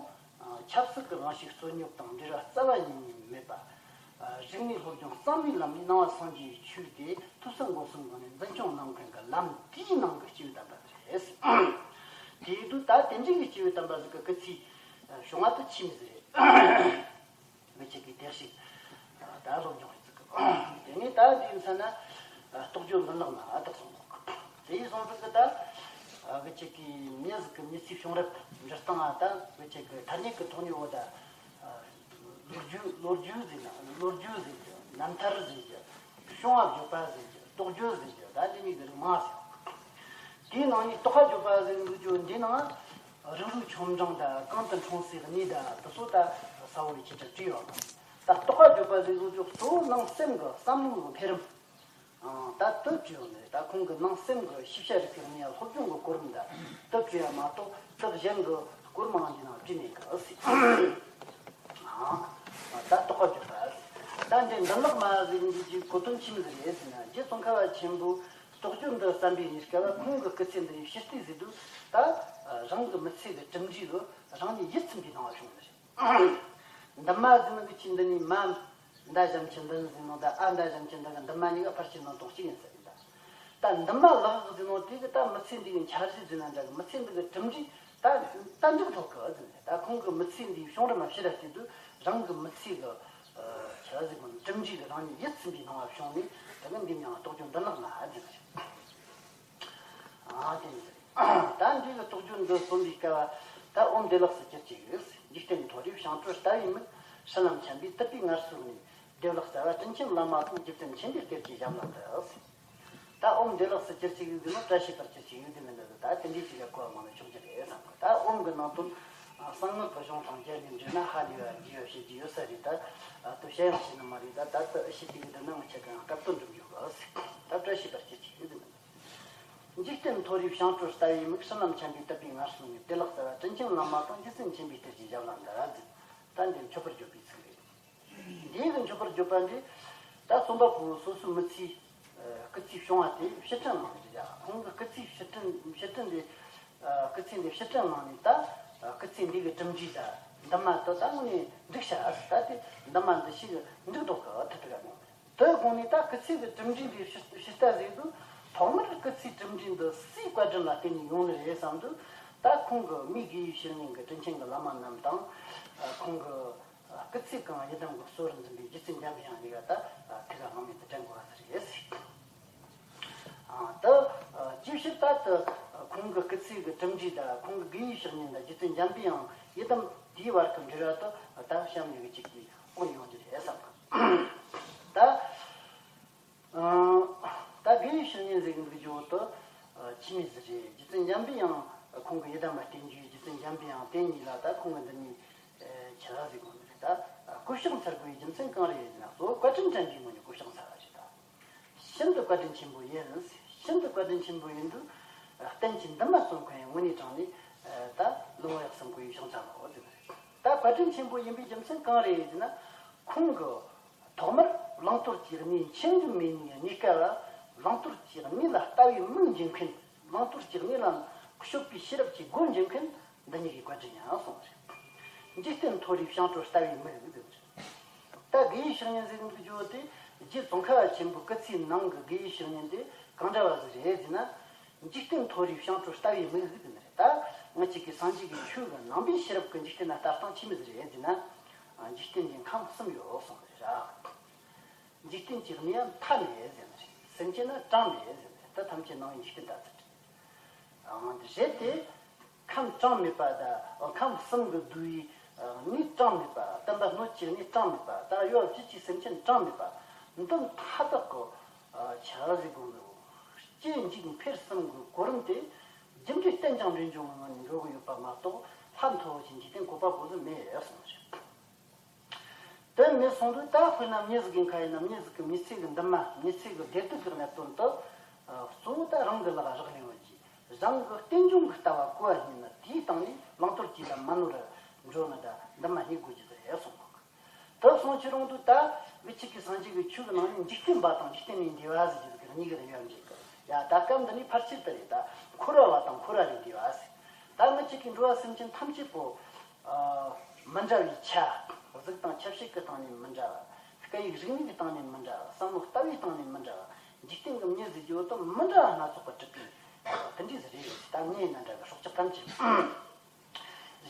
ཆབ་སྲིད་ཀྱི་དབང་ཤུགས་རྩོད་རྙོག་དང་འབྲེལ་བ་རྩ་བ་ཉིད་ནས་མེད་པ། རིག་གནས་སློབ་སྦྱོང་གཙང་མའི་ལམ་ནས་ནང་པ་སངས་རྒྱས་ཀྱི་ཆོས་དེ་ཐོས་བསམ་སྒོམ་གསུམ་སྒོ་ནས་འཛིན་སྐྱོང་གནང་མཁན་གྱི་ལམ་དེའི་ནང་གི་སྐྱེས་བུ་དམ་པ་རེད། དེ་ཡིན་དུས་ད་དེ་འདྲའི་གི་སྐྱེས་བུ་དམ་པ་ཟིག་གི་སྐུ་ཚེའི་བྱུང་བ་དེ་ཆི་མོ་ཟིག་རེད། ང་ཅག་གིས་བདེ་ཞིག་ད་སློབ་སྦྱོང་ཡིན་ཟིག་གི། དེ་ནས་ད་འདིའི་མཚན་ན་རྟོགས་བརྗོད་འདི་ནག་ན་ཨ་དག་སོང་གོ། དེ་ཡིན་སོང་ཟིག་གི་ད་ང་ཅག་གིས་མྱི་ཟིག་གི་མྱི་ཚེའི་བྱུང་རབས་འབྲི་སྟངས་ཨ་ད་ང་ཅག་གི་ཐ་སྙད་ཀྱི་ཐོག་ནས་འོ་ད་ ལོ་རྒྱུས་ལོ་རྒྱུས་ཟེར་ན་ལོ་རྒྱུས་ཟེར་རྒྱུ། རྣམ་ཐར་ཟེར་རྒྱུ། བྱུང་བ་བརྗོད་པ་ཟེར་རྒྱུ། རྟོགས་བརྗོད་ཟེར་རྒྱུ། ད་འདི་གཉིས་ཀྱི་རིགས་མང་ཟེར། དེའི་ནང་ནས་རྟོགས་པ་བརྗོད་པ་ཟེར་འདུག་རྒྱུ་འདི་ནང་རིགས་རུས་ཆུང་འབྲིང་དང་གང་དུ་འཁྲུངས་སའི་གནས་དང་དེ་ཚོ་ད་ས་བོན་ཆེ་ཕྲ་བྲིས་ཡོད། ད་རྟོགས་པ་བརྗོད་པ་ཟེར་འདུག་རྒྱུ་གཙོ་བོ་ནང་སེམས་ཀྱི་བསམ་བློ་གི་འཕེལ་རིམ། ད་དེ་བྲིས་ཡོད་ནི་རེད། ད་ཁོང་གི་ནང་སེམས་ཀྱི་ཤེས་བྱ་རིག་པའི་གནས་སློབ་སྦྱོང་གི་གོ་རིམ་ད་དེ་བྲིས་ཡ་མ་གཏོགས་དེ་གཞན་གྱི་སྐོར་མང་འདི་ནང་བྲིས་མེད་གི་ཟེར། ད་རྟོགས་པ་བརྗོད་པ། ད་འདི་འདི་ལག་མ་ཟེར་འདི་གི་གོ་དོན་ཆི་མོ་ཟིག་རེད་ཟེར་ན། རྗེ་ཙོང་ཁ་པ་ཆེན་པོས་རྟོགས་བརྗོད་འདི་བརྩམས་པའི་གནས་སྐབས་ཁོང་གི་སྐུ་ཚེ་འདི་ཡི་ཕྱི་ལྟས་ཟེར་དུས་ད་རང་གི་མི་ཚེ་གི་གྲུབ་འབྲས་ལ་རང་ཉིད་ཡིད་ཚིམ་པའི་སྣང་བ་བྱུང་ནི་རེད། འདི་མ་ཟེར་ནི་གི་ཆི་འདི་ནི་མ། མདའ་གཞན་གྱི་མདུན་ཟེར་ནོ་ད་ཨ་མདའ་གཞན་གྱི་མདུན་གི་འདི་མ་གཉིས་ཀ་ཕལ་ཆེར་ནང་དོན་གཅིག་ཡིན་ས་ཡིན་ད། ད་འདི་མ་ལག་ཟེར་ནོ་དེ་གི་ད་མི་ཚེ་འདི་གི་འཆར་གཞི་ཟེར་ན་འདྲ་གི། མི་ཚེ་འདི་གི་གྲུབ་འབྲས་ད་ད་འགྲིག་ཐོག་གི་ཟེར་ནས། ད་ཁོང་གི་མི་ཚེ་འདིའི་བྱུང་རིམ་མ་ཕྱི་ར་བལྟས་དུས་རང་གི་མི་ཚེ་གི་འཆར་གཞི་གི་གྲུབ་འབྲས་གི་རང་ཉིད་ཡིད་ཚིམ་པའི་སྣང་བ་བྱུང་ནས། ད་གི་འདི་མྱང་རྟོགས་བརྗོད་འདི་ལག་མ་ཟེར་ནས། ཨ་དེ་ནི་ད་འདི་གི་རྟོགས་བརྗོད་འདི་གསུངས་པའི་སྐབས་ད་ཨོཾ་བདེ་ལེགས་སུ་གྱུར་ཅིག་འཇིག་རྟེན་མཐོ་རིས་བྱང་གྲོལ་ལྟ་བའི་མིག་སྲིད་ལམ་འཆམ་པའི་དུད་པའི་ངལ་གསོའི་གནས། བདེ་བླག་རྩ་བ་དྲིན་ཆེན་བླ་མ་དང་། རྗེ་བཙུན་མཁྱེན་པའི་གཏེར་གྱི་ཞབས་ལ་འདུད། ད་ཨོཾ་བདེ་ལེགས་སུ་གྱུར་ཅིག་ཡོད་དེ་ནོ་བཀྲ་ཤིས་པར་གྱུར་ཅིག་ཡོད་དེ་མི་འདུག་ད་དེ་འདྲའི་ཅིག་ག་གོ་བ་མང་ནས་ཆོག་རྒྱུ་རེད་བསམ་གི། ད་ཨོཾ་གི་ནང་དོན་གསང་སྔགས་ཀྱི་གཞུང་དང་སྦྱར་ནས་འབྲི་ན་ཧ་ལས་པ་རྒྱས་པ་བཤད་རྒྱུ་ཡོད་ས་རེད། ད་དུ་བཤད་ཡང་བཤད་ནི་མ་རེད། ད་ད་དུ་ཨེ་ཤེས་དེ་གི་འདི་ན་ང་ཆ་གང་སྐབས་དོན་འགྲུབ་རྒྱུ་གི་ཟེར། ད་བཀྲ་ཤིས་པར་གྱུར་ཅིག་ཡོད་དེ་མི་འདུག་འཇིག་རྟེན་མཐོ་རིས་བྱང་གྲོལ་ལྟ་བའི་མིག་སྲིད་ལམ་འཆམ་པའི་དུད་པའི་ངལ་གསོའི་གནས། བདེ་བླག་རྩ་བ་དྲིན་ཆེན་བླ་མ་དང་། རྗེ་བཙུན་མཁྱེན་པའི་གཏེར་གྱི་ཞབས་ལ་འདུད་ཟེར། ད་འདིར་མཆོད་པར་བརྗོད་པའི་ཚིག་རེད། འདིའི་གི་མཆོད་པར་བརྗོད་པ་འདི་ད་རྩོམ་པ་པོ་སོ་སོའི་མི་ཚེའི་སྐུ་ཚེའི་བྱུང་བ་དེ་ཕྱིར་དྲན་གནང་ནས་རེད། ཁོང་གི་སྐུ་ཚེའི་ཕྱིར་དྲན་ཕྱིར་དྲན་འདི་སྐུ་ཚེ་འདི་ཕྱིར་དྲན་གནང་ནས། ད་སྐུ་ཚེ་འདི་གི་གྲུབ་འབྲས་ད་འདི་མ་ད་ད་དངོས་གནས་འགྲིག་ཤག་ད་དེ་འདི་མ་འདི་ཞིག་འགྲིག་འདུག་གི་ཐུབ་ཐུབ་ག་མོ། དེ་དགོངས་ནས་ད་སྐུ་ཚེ་གི་གྲུབ་འབྲས་འདི་ཕྱི་ཕྱི་ལྟ་ཟེར་དུས་ཐོག་མར་སྐུ་ཚེའི་གྲུབ་འབྲས་འདི་སུའི་བཀའ་དྲིན་ལ་བརྟེན་ནས་ཡོང་ནི་རེད་བསམ་དུས། ད་ཁོང་གི་མི་དགེ་བའི་བཤེས་གཉེན་གི་དྲིན་ཆེན་གི་བླ་མ་རྣམས་དང་། ཁོང་གི་སྐུ་ཚེ་གང་ཡི་དམ་གི་གཙོ་བོར་འཛིན་པའི་རྗེ་བཙུན་འཇམ་པའི་དབྱངས་གཉིས་ཀ་ད་ཐུགས་ལ་དབང་མེད་དུ་དྲན་དགོས་པ་རེད། ད་ཅིའི་ཕྱིར་ད་ཁོང་གི་སྐུ་ཚེ་གི་གྲུབ་འབྲས་དང་ཁོང་གི་དགེ་བའི་བཤེས་གཉེན་དང་རྗེ་བཙུན་འཇམ་པའི་དབྱངས་ཡི་དམ་དེའི་བར་གྱི་འབྲེལ་བ་དེ་ད་གཤམ་ནས་གཅིག་གིས་བཀོད་ཡོང་རྒྱུ་རེད་བསམ་གི། ད་ད་དགེ་བའི་བཤེས་གཉེན་ཟེར་གི་འདུག་རྒྱུ་བོ་དེ་ཆི་མོ་ཟིག་རེད། རྗེ་བཙུན་འཇམ་པའི་དབྱངས་ཁོང་གི་ཡི་དམ་ལ་བརྟེན་རྒྱུའི་རྗེ་བཙུན་འཇམ་པའི་དབྱངས་དེ་གཉིས་ལ་ད་ཁོང་གི་འདི་གཉིས་ཆི་ཟིག་དགོངས་ནི་རེད། ད་སྐུ་ཕྱག་འཚལ་དགོས་པའི་རྒྱུ་མཚན་གང་རེད་ཟེར་ན། གཙོ་བོ་བཀའ་དྲིན་དྲན་པའི་ངོས་ནས་སྐུ་ཕྱག་འཚལ་བ་རེད། ད་ཤིན་ཏུ་བཀའ་དྲིན་ཆེན་པོ་ཡིན། ཤིན་ཏུ་བཀའ་དྲིན་ཆེན་པོ་ཡིན་དུས་གཏན་གྱི་འདུན་མ་བརྩམས་མཁན་ཡང་དངོས་གནས་དྲང་ནས་ད་ལུང་བ་ཡག་བསམ་གོ་ཡི་ཕྱག་འཚལ་ལོ་ཟེར་ནི་རེད། ད་བཀའ་དྲིན་ཆེན་པོ་ཡིན་པའི་རྒྱུ་མཚན་གང་རེད་ཟེར་ན། ཁོང་གི་ཐོག་མར་བླང་དོར་གྱི་གནས་མཁྱེན་དུ་མེད་ནིའི་གནས་སྐབས་ལ་བླང་དོར་གྱི་གནས་ལ་ལྟ་བའི་མིག་འབྱིན་མཁན། བླང་དོར་གྱི་གནས་ལ་དཔྱོད་པའི་ཤེས་རབ་ཀྱི་སྒོ་འབྱེད་མཁན་འདི་གཉིས་ཀྱི་བཀའ་དྲིན་ཡང་གསུངས་པ་རེད། འཇིག་རྟེན་མཐོ་རིས་བྱང་གྲོལ་ལྟ་བའི་མིག་ཟེར་གི་རེད། ད་དགེ་བའི་བཤེས་གཉེན་ཟེར་གི་འདུག་རྒྱུ་བོ་དེ་རྗེ་ཙོང་ཁ་པ་ཆེན་པོའི་སྐུ་ཚེའི་ནང་གི་དགེ་བའི་བཤེས་གཉེན་དེ་གང་འདྲ་བ་ཟིག་རེད་ཟེར་ན། འཇིག་རྟེན་མཐོ་རིས་བྱང་གྲོལ་ལྟ་བའི་མིག་ཟེར་གི་ནི་རེད། ད་ང་གཅིག་གིས་སངས་རྒྱས་ཀྱི་ཆོས་ཀྱི་ནང་པའི་ཤེས་རབ་ཀྱི་འཇིག་རྟེན་ལ་ལྟ་སྟངས་ཆི་མོ་ཟིག་རེད་ཟེར་ན། འཇིག་རྟེན་གྱི་ཁམས་གསུམ་ཡོད་གསུངས་པ་རེད། འཇིག་རྟེན་གྱི་གནས་མཐའ་མེད་ཟེར་ནི་རེད། སེམས་ཅན་ནི་གྲངས་མེད་ཟེར་ནི་རེད། ད་ཐམས་ཅད་སྣང་བའི་འཇིག་རྟེན་ལྟ་ཚུལ་རེད། རེད་དེ། ཁམས་གྲངས་མེད་པ་དང་ཁམས་གསུམ་གྱི་བསྡུ་བའི་གནས་གྲངས་མེད་པ། བསྟན་པ་སྣོད་ཀྱི་གནས་གྲངས་མེད་པ། ད་ཡོད་ཀྱི་ཅིག་སེམས་ཅན་གྲངས་མེད་པ། འདི་མཐའ་དག་གི་ཆ་ཟིག་དགོངས་ནོ། སྐྱེ་འཇིག་འཕེལ་གསུམ་གྱི་གོ་རིམ་དེ་རྒྱུ་འབྲས་རྟེན་ཅིང་འབྲེལ་འབྱུང་གི་ངང་ནས་འགྲོ་གི་ཡོད་པ་མ་གཏོགས། ལྷ་མཐོ་བོ་ཞིག་འཇིག་རྟེན་བཀོད་པ་པོ་ཟིག་མེད་གསུངས་པ་རེད། དེ་མེད་སོང་དུས་ད་དཔེར་ན་མྱི་ཟིག་གི་ཁ་ཡིན་ན། མྱི་ཟིག་གི་མི་ཚེ་གི་འདུན་མ། མི་ཚེ་གི་བདེ་སྡུག་གི་གནད་དོན་དུ་གཙོ་བོ་ད་རང་གི་ལག་རག་ལས་པ་གྱིས་རང་གི་རྟེན་འབྱུང་གི་ལྟ་བ་གོ་བ་ཉིད་ནི་དེའི་སྟེང་ནས་བླང་དོར་གྱི་ལམ་མ་ནོར་བར་འགྲོ་ནི་ད་འདུན་མ་རྙེད་དགོས་རྒྱུ་དེ་རེད་གསུངས་པ། དེ་སོང་ཕྱིར་རུང་དུ་ད་གི་ཆི་གི་སངས་རྒྱས་ཀྱི་ཆོས་ཀྱི་ནང་ནས་འཇིག་རྟེན་པ་དང་འཇིག་རྟེན་ལས་འདས་པ་ཟེར་རྒྱུ་ཟིག་གི་གཉིས་ཀ་རེ་ཡོད་འདྲ་གི། ཡ་ད་སྐབས་འདི་ནས་ཕལ་ཆེར་དེ་རེད། ད་འཁོར་བ་པ་དང་འཁོར་བ་ལས་འདས་པ་ཟེར། ད་གི་ཆི་གི་འགྲོ་བ་སེམས་ཅན་ཐམས་ཅད་པོ། མི་འདྲ་བའི་ཆ། གཟུགས་དང་ཆ་བྱད་ཀྱི་སྟེང་ནས་མི་འདྲ་བ། སྐད་ཡིག་རིག་གནས་ཀྱི་སྟེང་ནས་མི་འདྲ་བ། བསམ་བློ་ལྟ་བའི་སྟེང་ནས་མི་འདྲ་བ། འཇིག་རྟེན་གྱི་མྱི་ཟེར་རྒྱུ་དེ་མི་འདྲ་བ་སྣ་ཚོགས་པ་གྲུབ་པའི་དེ་འདྲ་ཟིག་རེད། ད་མྱི་ཡིན་ན་འདྲ་གི། སྲོག་ཆགས་ཐམས་ཅད།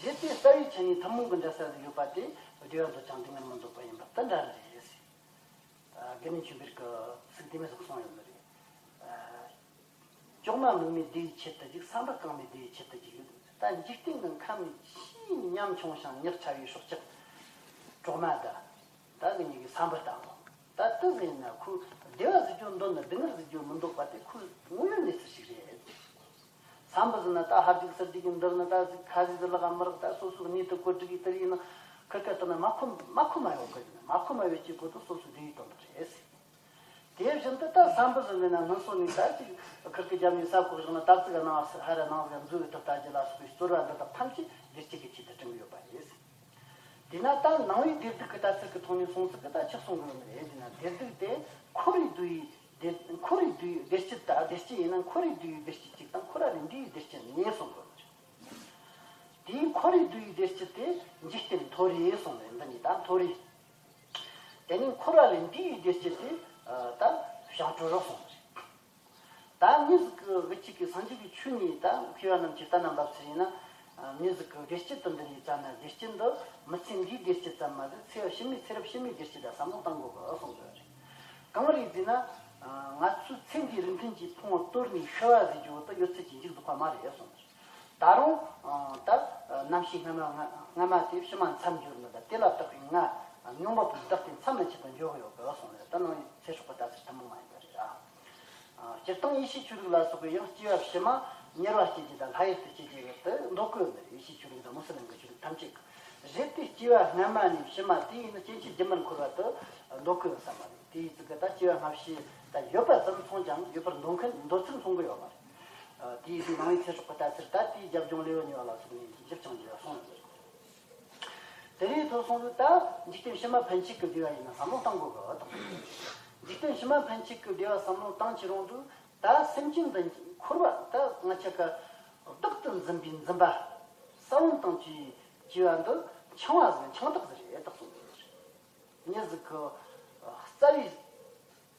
གཞི་དེ་རྩ་བའི་ཆ་ནས་ཐུན་མོང་གི་འདྲ་ས་ཟིག་ཡོད་པ་དེ། བདེ་བ་འདོད་ཀྱང་སྡུག་བསྔལ་མི་འདོད་པ་ཡིན་པ་དེ་འདྲ་རེད། དགེ་འདུན་ཆོས་འཕེལ་གྱི་ཚིག་དེ་མོ་ཟིག་གསུངས་ཡོད་ནི་རེད། ཨ། ཅོག་མ་མུག་མའི་བདེ་བའི་ཆེད་དུ་འཇིག་བསམ་པ་གང་མའི་བདེ་བའི་ཆེད་དུ་འཇིག་ཡོད། ད་འཇིག་རྟེན་གྱི་ཁམས་ནས་ཆེས་ཉམ་ཆུང་ཞིང་ཉག་ཕྲ་བའི་སྲོག་ཆགས། གྲོག་མ་དང་། ད་གི་གཉིས་ཀྱི་ས་འབུ་ལྟ་བུ། ད་དེ་ཟིན་ན་ཁོས་བདེ་བ་ཟེར་རྒྱུ་འདོད་ན་སྡུག་བསྔལ་ཟེར་རྒྱུ་མི་འདོད་པ་དེ་ཁོའི་དངོས་ཡོད་གནས་ཚུལ་ཞིག་རེད། ས་འབུ་ཟིན་ན་ད་ཧར་རྒྱུག་ཚུར་རྒྱུག་གི་འདིར་ནི་ད་ཟིག་ཁ་ཟིག་ཟིག་ལག་མི་རག་ད་སོ་སོའི་གནས་དུ་བཀོད་སྒྲིག་གི་དེར་ཡིན་ན་ཁིར་ཀ་ལྟ་ན་མ་ཁོམ་མ་ཁོམ་མ་ཡོང་གི་ཡིན། མ་ཁོམ་མ་ཡོད་ཀྱི་གོ་དུ་སོ་སོའི་བདེ་བའི་དོན་དུ་རེད། དེ་བཞིན་དུ་ད་ས་འབུ་ཟིན་པས་ན་སྔོན་སོ་ནས་ད་ཅིག་ཁིར་ཀ་རྒྱབ་ནས་ས་བཀོག་བཞག་ན་ད་ཙིག་ག་ནང་ཧ་ར་ནང་ཟིག་འཛུལ་བའི་དུ་ལྟ་རྒྱུ་ལ་སོགས་པའི་རྩོལ་བ་འདི་དག་ཐམས་ཅད་བདེ་སྐྱིད་ཀྱི་ཆེད་དུ་བསྐྲུན་གྱི་ཡོད་པ་རེད། དེས་ན་ད་ནང་པའི་བདེ་སྡུག་གི་ལྟ་ཚུལ་གྱི་ཐོག་ནས་སོང་ཚུལ་གྱི་ད་ཆགས་སོང་གི་ཡོད་ནི་རེད། དེས་ན་བདེ་སྡུག་དེ་འཁོར་བའི་བསྡུ་བའི་བདེ་འཁོར་བའི་བསྡུ་བའི་བདེ་སྐྱིད་དང་བདེ་སྐྱིད་ཡིན་ན་འཁོར་བའི་བསྡུ་བའི་བདེ་སྐྱིད་གཅིག་དང་འཁོར་བ་ལས་འདས་པའི་བདེ་སྐྱིད་གཉིས་གསུངས་དགོས། དེའི་འཁོར་བའི་བསྡུ་བའི་བདེ་སྐྱིད་དེ་འཇིག་རྟེན་མཐོ་རིས་གསུངས་ནས་འདི་གཉིས་ད་མཐོ་རིས། དེ་ནས་འཁོར་བ་ལས་འདས་པའི་བདེ་སྐྱིད་དེ་ད་བྱང་གྲོལ་རོ་གསུངས་ནས། ད་མྱི་ཟིག་གི་གི་གཅིག་གི་སངས་རྒྱས་ཀྱི་ཆོས་ནས་ད་མཁས་པ་རྣམས་ཀྱིས་བསྟན་ན་འབབ་ཚུལ་ཡིན་ན། མྱི་ཟིག་གི་བདེ་སྐྱིད་དུ་འདི་ནས་བཙལ་ན་བདེ་སྐྱིད་འདི་མི་ཚེ་འདིའི་བདེ་སྐྱིད་ཙམ་མ་ཟད་ཚེ་ཕྱི་མའི་ཚེ་རབས་ཕྱི་མའི་བདེ་སྐྱིད་ལ་བསམ་བློ་གཏང་དགོས་གི་གསུངས་ཡོད་རེད། གང་རེད་ཟེར་ན། ང་ཚོའི་ཚེ་འདིའི་རིགས་མཐུན་གྱི་ཕུང་བོ་དོར་ནས་ཤི་བ་ཟེར་རྒྱུ་བོ་དེ་ཡོད་ཚད་ཀྱི་མཇུག་རྫོགས་པ་མ་རེད་གསུངས་ཡོད། ད་རུང་ད་རྣམ་ཤེས་སྔ་མ་སྔ་མ་དེ་ཕྱི་མ་མཚམས་སྦྱོར་ནི་དང་དེ་ལ་བཏགས་པའི་ང་སྙོམས་པ་པོའི་བདག་དེ་མཚམས་མི་ཆད་པར་འཇོག་ཡོད་གི་གསུངས་ནས་ད་ནང་ཚེ་སྲོག་གི་ལྟ་ཚུལ་ཐུན་མོང་མ་ཡིན་པ་རེད་ཨ། སྤྱིར་བཏང་ཡེ་ཤུའི་ཆོས་ལུགས་ལ་སོགས་པའི་ཡང་སྐྱེ་བ་ཕྱི་མ་མྱུར་བ་སྐྱེ་རྒྱུ་དང་ལྷ་ཡུལ་དུ་སྐྱེ་རྒྱུ་དེ་འདོད་གི་ཡོད་ནི་རེད། ཡེ་ཤུའི་ཆོས་ལུགས་དང་མུ་སི་ལིམ་གྱི་ཆོས་ལུགས་ཐམས་ཅད་ཀྱི། རེད་དེ་སྐྱེ་བ་སྔ་མ་ནས་ཕྱི་མ་དེ་ཡིན་ན་སྐྱེ་འཆི་རྒྱུན་མར་འཁོར་བ་དེ་འདོད་གི་ཡོད་ས་མ་རེད། དེ་ཡི་ཚིག་གི་ད་སྐྱེ་བ་སྔ་ཕྱི་ད་ཡོད་པ་ཙམ་མཚོན་ཀྱང་ཡོད་པར་འདོད་མཁན་འདོད་ཚུལ་མཚོན་གི་ཡོད་མ་རེད། དེ་ཡི་དུས་ནང་པའི་ཚེ་སྲོག་གི་ལྟ་ཚུལ་ད་དེའི་རྒྱབ་ལྗོངས་ལེའུ་གཉིས་པ་ལ་སོགས་ནས་ཞིབ་ཅིང་རྒྱས་པ་གསུངས་ཡོད། དེ་ནས་ཐོས་བསམ་དུ་ད་འཇིག་རྟེན་ཕྱི་མ་ཕན་ཆད་ཀྱི་བདེ་བ་ཡིན་ན་བསམ་བློ་གཏང་དགོས་གི་དང་། འཇིག་རྟེན་ཕྱི་མ་ཕན་ཆད་ཀྱི་བདེ་བ་བསམ་བློ་གཏང་བྱེད་རུང་དུ་ད་སེམས་ཅན་འདི་འཁོར་བ་ད་ང་ཆ་ག་བདག་ཏུ་འཛིན་པའི་འཛིན་པ་ས་བོན་དང་བཅས་བཅས་པ་འདི་འཆིང་བ་ཟིག་འཆིང་ཐག་ཟིག་རེད་བདག་གསུངས་ཡོད། མྱི་ཟིག་གི་རྩ་བའི་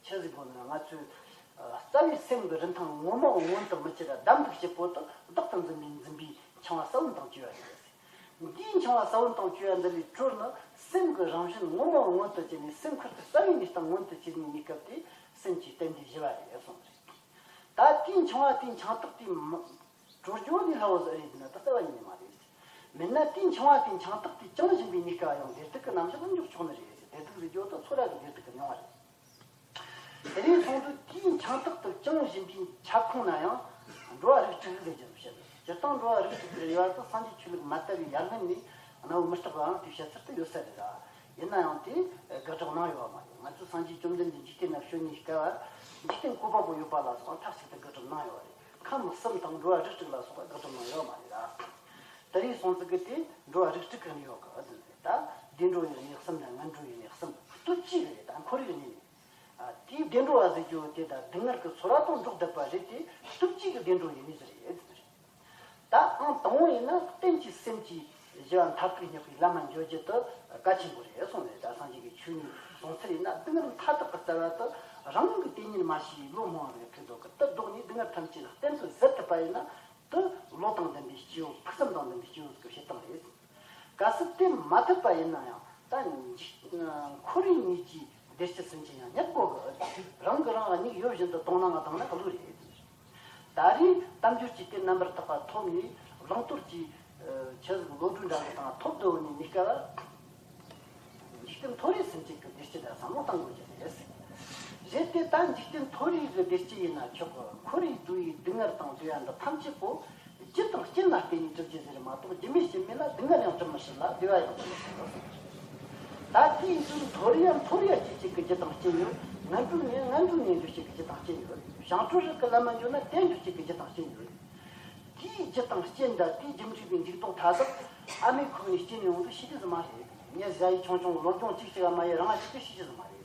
ཆི་ཟིག་དགོས་ན་ང་ཚོས་རྩ་བའི་སེམས་ཀྱི་རིན་ཐང་ངོ་མ་མངོན་དུ་མི་གྱུར་བ་བདག་འདུག་བྱེད་པོ་དང་བདག་ཏུ་འཛིན་པའི་འཛིན་པའི་འཆིང་བ་ས་བོན་དང་བཅས་པ་རེད། འདིའི་འཆིང་བ་ས་བོན་དང་བཅས་པ་འདི་ལས་གྲོལ་ན་སེམས་ཀྱི་རང་བཞིན་ངོ་མ་མངོན་དུ་གྱུར་ནས་སེམས་ཁུར་དུ་རྩ་བའི་གནས་སྟངས་མངོན་དུ་གྱུར་ནས་གནས་སྐབས་དེ་སེམས་ཀྱི་རྟེན་འབྲེལ་ཞི་བ་རེད་གསུངས་རེད། ད་དེའི་འཆིང་བ་དེའི་འཆིང་ཐག་དེ་མ་གྲོལ་རྒྱུ་ནི་སླ་བོ་ཟིག་རེད་ཟེར་ན་ད་རྩ་བ་ཉིད་ནས་མ་རེད། མིན་ན་དེའི་འཆིང་བ་དེའི་འཆིང་ཐག་དེ་བཅིངས་བཞིན་པའི་གནས་སྐབས་ཡང་བདེ་སྡུག་གི་རྣམ་གཞག་ལ་འཇོག་ཆོག་ནི་རེད་ཟེར། བདེ་སྡུག་ཟེར་རྒྱུ་དེ་ཚོ་ར་གི་བདེ་སྡུག་གི་མྱོང་བ་རེད། དེ་ནས་ཚོགས་འདུ་དེའི་འཆིང་ཐག་ཏུ་བཅིངས་བཞིན་པའི་ཁྱབ་ཁོངས་ན་ཡང་འགྲོ་བ་རིགས་དྲུག་ཟེར་རྒྱུ་བཤད། སྤྱིར་བཏང་འགྲོ་བ་རིགས་དྲུག་གི་དབྱེ་བ་དེ་སངས་རྒྱས་ཆོས་ལུགས་མ་དར་བའི་ཡར་སྔོན་ནས་གནའ་བོའི་མུ་སྟེགས་པའང་དེའི་བཤད་ཚུལ་དུ་ཡོད་ས་རེད་ལ། ཡིན་ན་ཡང་དེ་དགག་སྒྲུབ་གནང་ཡོད་པ་མ་རེད། ང་ཚོས་སངས་རྒྱས་བཅོམ་ལྡན་འདས་འཇིག་རྟེན་ན་བྱོན་ནས་སྐབས་འཇིག་རྟེན་བཀོད་པ་པོ་ཡོད་པ་ལ་སོགས་མཐའ་གཅིག་ཏུ་དགག་སྒྲུབ་གནང་ཡོད་པ་རེད། ཁམས་གསུམ་དང་འགྲོ་བ་རིགས་དྲུག་ལ་སོགས་པ་དགག་སྒྲུབ་གནང་ཡོད་པ་མ་རེད་ལ། དེ་རིང་སོང་ཙི་གི་དེ་འགྲོ་བ་རིགས་དྲུག་གི་གནས་ཡོད་གི་ཨ་ཙི་ད་བདེ་འགྲོ་ཡི་གནས་གསུམ་དང་ངན་འགྲོ་ཡི་གནས་གསུམ་སྟོབས་ཀྱིས་རེད། ད་འཁོར་བའི་གནས་ནས། དེའི་བདེ་འགྲོ་བ་ཟེར་རྒྱུ་དེ་དང་སྡུག་བསྔལ་གྱི་ཚོར་བ་དང་འགྲོགས་བསྡད་པ་རེད་དེ་སྟོབས་ཀྱིས་གི་བདེ་འགྲོ་ཡི་གནས་ཟེར་ཡོད་ཟེར། ད་ཨང་དང་པོ་ཡིན་ན་རྟེན་གྱི་སེམས་ཀྱིས་ཞི་བ་མཐར་ཐུག་བརྙེས་པའི་ལམ་ལ་འཇུག་རྒྱུ་དེ་གལ་ཆེན་པོ་རེད་གསུངས་ནས། ད་སངས་རྒྱས་ཀྱི་ཆོས་ནས་གསུངས་ཚུལ་ཡིན་ན་སྡུག་བསྔལ་མཐའ་དག་གི་རྩ་བ་དེ་རང་གི་དེ་ཉིད་མ་ཤེས་པའི་བློ་རྨོངས་པ་ཟིག་ཕུད་འདུག་གི་དེ་ལྡོག་ནས་སྡུག་བསྔལ་ཐམས་ཅད་ལ་གཏན་དུ་བཟོད་ཐུབ་པ་ཡིན་ན་དེ་བློ་དང་ལྡན་པའི་སྐྱེ་བོ་ཕུགས་བསམ་དང་ལྡན་པའི་སྐྱེ་བོ་ཟིག་གི་བྱེད་སྟངས་རེད། གལ་སྲིད་དེ་མ་ཐུབ་པ་ཡིན་ན་ཡང་ད་འཇིག་འཁོར་བའི་ངོས་ཀྱི་བདེ་སྐྱིད་སུན་འབྱིན་ཡང་རྙེད་དགོས་གི། རང་གིས་རང་ལ་མིག་ཡོད་བཞིན་དུ་དོ་སྣང་བཏང་ན་བློ་རེད། ད་རེས་དལ་འབྱོར་གྱི་རྟེན་རྣམ་པར་དག་པ་ཐོབ་ནས་བླང་དོར་གྱི་ཆེད་ཟིག་བློ་གྲོས་འདྲ་གི་དང་ཐོབ་འདོད་ནས་གནས་སྐབས་འཇིག་རྟེན་མཐོ་རིས་སུན་འབྱིན་གྱི་བདེ་སྐྱིད་ལ་བསམ་བློ་གཏང་དགོས་ཀྱི་རེད། རེད་དེ་ད་འཇིག་རྟེན་མཐོ་རིས་ཀྱི་བདེ་སྐྱིད་ཡིན་ན་ཆོག་གི། འཁོར་བའི་འགྲོ་བའི་སྡུག་བསྔལ་དང་བདེ་བ་འདི་ཐམས་ཅད་པོ་རྒྱུ་དང་རྐྱེན་ལ་བརྟེན་ནས་གྲུབ་ཀྱི་ཟེར་མ་གཏོགས་རྒྱུ་མེད་རྐྱེན་མེད་ལ་སྡུག་བསྔལ་ཡང་གྲུབ་མི་སྲིད་ལ་བདེ་བ་ཡང་གྲུབ་མི་སྲིད་ལ་གསུངས། ད་དེའི་ཚུལ་མཐོ་རིས་ཡང་མཐོ་རིས་ཡང་སྐྱེ་བྱེད་ཀྱི་རྒྱུ་དང་རྐྱེན་ཡོད། ངན་འགྲོའི་གནས་ངན་འགྲོའི་གནས་འགྲོ་བྱེད་ཀྱི་རྒྱུ་དང་རྐྱེན་ཡོད། བྱང་གྲོལ་རིགས་ཀྱི་ལམ་མ་འཇོག་ན་དེ་འགྲོ་བྱེད་ཀྱི་རྒྱུ་དང་རྐྱེན་ཡོད། དེའི་རྒྱུ་དང་རྐྱེན་དང་དེའི་རྒྱུ་འབྲས་ཀྱི་འཇུག་ལྡོག་མཐའ་དག་ཨ་མའི་ཁོག་ནས་སྐྱེས་ནས་ཡོང་དུས་ཤེས་རྒྱུ་ཟིག་མ་རེད། མྱི་བཟའ་ཡི་ཆུང་ཆུང་བློ་སྦྱོང་གཅིག་ཞིག་མ་ཡི་རང་ཞིག་གིས་ཤེས་རྒྱུ་ཟིག་མ་རེད།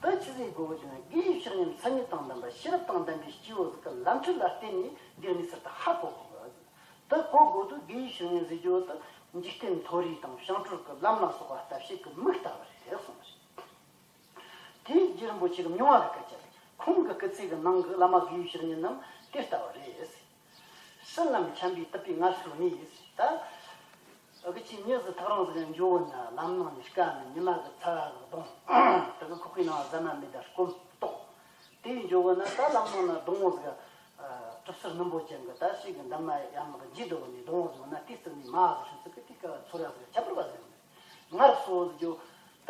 དེ་ཆི་ཟིག་དགོས་ཀྱི་ན་དགེ་བའི་བཤེས་གཉེན་མཚན་ཉིད་དང་ལྡན་པ་ཤེས་རབ་དང་ལྡན་པའི་སྐྱེ་བོ་ཟིག་གི་ལམ་ཁྲིད་ལ་བརྟེན་ནས་འདིར་གནས་ཚུལ་དེ་ཧ་གོ་དགོས་གི། དེ་གོ་དགོས་དུས་དགེ་བའི་བཤེས་གཉེན་ཟེར་རྒྱུ་དེ་འཇིག་རྟེན་མཐོ་རིས་དང་བྱང་གྲོལ་གྱི་ལམ་ལ་སོགས་པ་ལྟ་བྱེད་ཀྱི་མིག་ལྟ་བུ་རེད་གསུངས་པ་རེད། དེའི་རྗེ་རིན་པོ་ཆེ་གི་མྱོང་བ་གི་སྐད་ཆ་རེད། ཁོང་གི་སྐུ་ཚེ་གི་ནང་གི་བླ་མ་དགེ་བའི་བཤེས་གཉེན་རྣམས་དེ་ལྟ་བུ་རེད། སྲིད་ལམ་འཁྱམས་པའི་དུབ་པའི་ངལ་གསོ་ནས་ད། འུ་ཅག་མྱི་ཟིག་ཐག་རིང་ཟིག་ལ་འགྱོ་བ་ན་ལམ་ནང་ནས་དཀའ་ནི་ཉི་མ་གི་ཚ་བ་གི་གདོང་། དེ་གི་ཁོག་པའི་ནང་ཟ་མ་མེད་ད་སྐོམ་ལྟོགས། དེ་ཡི་འགྱོ་བ་ན་ད་ལམ་ནང་ན་སྡོང་བོ་ཟིག་གྲིབ་སེར་སྣུམ་པོ་ཅན་གི་ད་ཞིག་གི་འདབ་མ་ཡར་མར་འགྱེལ་འདུག་ནས་སྡོང་བོ་ཟིག་ན་དེ་བརྩིགས་ནས་མ་ཟིག་ཧྲིལ་ཟིག་གི་དེ་ཀ་ཚོར་བ་ཟིག་ཁྱད་པར་བ་ཟིག་ཡོང་ནས། སྔར་སོ་ཟེར་རྒྱུ་ད་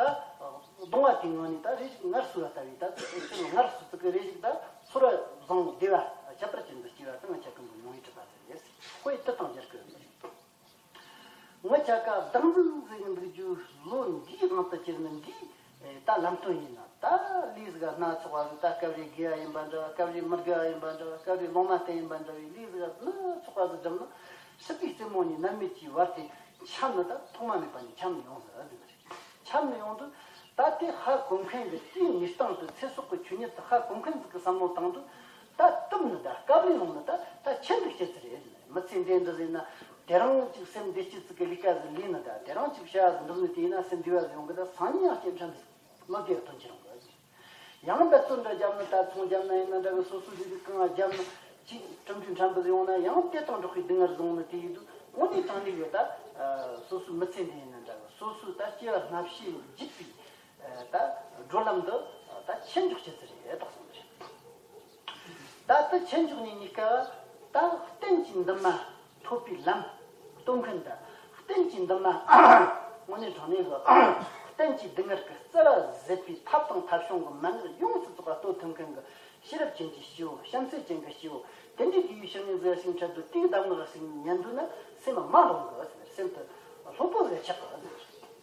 གདུང་བ་དེའི་ངང་ནས་ད་རེ་ཞིག་སྔར་སོ་ལ་ལྟ་བུའི་ད་ཚིག་སྔར་སོ་ཚིག་གི་རེ་ཞིག་ད་ཚོར་བ་བཟང་བདེ་བ་ཁྱད་པར་ཅན་དུ་སྐྱེ་བ་དང་ང་ཆ་ཀུན་པོ་མྱོང་བའི་གྲུབ་པ་ཟེར་ཡས་དཔེ་དེ་དང་སྦྱར་དགོས་ཡོད་མ་རེད། ངི་ཆ་ཀ་བདག་འཛིན་ཟེར་གི་འདུག་རྒྱུ་ལོ་འདིའི་དབང་དུ་གྱུར་ནི་འདིའི་ད་ལམ་སྟོན་ཡིན་ན། ད་ལས་ཟིག་སྣ་ཚོགས་པ་ཟིག་ད་སྐབས་རེ་དགེ་བ་ཡིན་པ་འདྲ་བ། སྐབས་རེ་མི་དགེ་བ་ཡིན་པ་འདྲ་བ། སྐབས་རེ་ལོང་མ་བསྟན་ཡིན་པ་འདྲ་བའི་ལས་ཟིག་སྣ་ཚོགས་པ་ཟིག་བསྒྲུབས་ན། སྲིད་པའི་རྩེ་མོ་ནས་ནམ་མེད་ཀྱི་བར་དེ་འཁྱམས་ནི་ད་ཐོག་མ་མེད་པ་ནས་འཁྱམས་ནས་ཡོང་ཟིག་ཟེར་ནི་རེད། འཁྱམས་ནས་ཡོང་དུས་ད་དེ་ཧ་གོ་མཁན་གྱི་དེའི་ངེས་སྟངས་དུ་ཚེ་སྲོག་གི་ཆོས་ཉིད་དུ་ཧ་གོ་མཁན་ཟིག་གི་བསམ་བློ་བཏང་དུས་ད་གཏུབ་ནི་ད་སྐབས་རེ་ལོང་ནི་ད་ད་ཆི་འདུག་སྐྱེ་ཚུལ་རེད། མི་ཚེ་འདི་འདྲ་ཟིག་ན་དེ་རང་ཅིག་སེམས་བདེ་སྐྱིད་ཟིག་གི་ལས་ཀ་ཟིག་ལས་ནི་ད་དེ་རང་ཅིག་བྱ་བ་ཟིག་འགྲུབ་ནི་དེ་ཡིན་ན་སེམས་བདེ་བ་ཟིག་ཡོང་གི། ད་སང་ཉིན་ཡང་སྐྱེ་ཕྲན་ཟིག་མི་དགེ་བ་དོན་ཆེ་རུང་གི། ཡང་འབད་བརྩོན་འདྲ་བརྒྱབ་ན་ད་ཚོང་བརྒྱབ་ན་ཡིན་ན་འདྲ་གི། སོ་སོའི་ལས་རིགས་གང་ང་བརྒྱབ་ན་ཅིག་གྲུབ་འབྲས་ཕྲན་བུ་ཡོང་ན་ཡང་དེ་དང་འགྲོགས་པའི་སྡུག་བསྔལ་བཟུང་ནི་དེ་ཡིན་དུས་དངོས་གནས་དྲང་གནས་ཡོད་ད། སོ་སོའི་མི་ཚེ་འདི་ཡིན་ན་འདྲ་གི། སོ་སོའི་ད་སྐྱེ་བ་སྔ་ཕྱི་འཇིག་པའི་ད་བགྲོད་ལམ་འདི་ད་ཆེ་འཇོག་བྱེད་ཚུལ་རེད་དོགས་སོང་རེད། ད་ལྟ་ཆེ་འཇོག་ནས་གཉིས་ཀ་ད་གཏན་གྱི་འདུན་མ་ཐོབ་པའི་ལམ་སྟོན་མཁན་དང་། གཏན་གྱི་འདུན་མ་དངོས་གནས་དྲང་གནས་ཀྱི་གཏན་གྱི་སྡུག་བསྔལ་གྱི་རྩ་ལ་ཟད་པའི་ཐབས་དང་ཐབས་བྱུང་གི་མན་ངག་ཡོངས་སུ་རྫོགས་པ་སྟོན་ཐུབ་མཁན་གྱི་ཤེས་རབ་ཅན་གྱི་སྐྱེ་བོ། བྱམས་བརྩེ་ཅན་གྱི་སྐྱེ་བོ། དེ་འདྲའི་དགེ་བའི་བཤེས་གཉེན་ཟེར་ཞིང་འཕྲད་དུས་དེའི་གདམས་ངག་ཟིག་ཉན་དུས་ན་སེམས་མ་ལོང་གི་ཟེར། སེམས་དེ་ལྷོད་པོ་ཟིག་ཆགས་གི་ཟེར།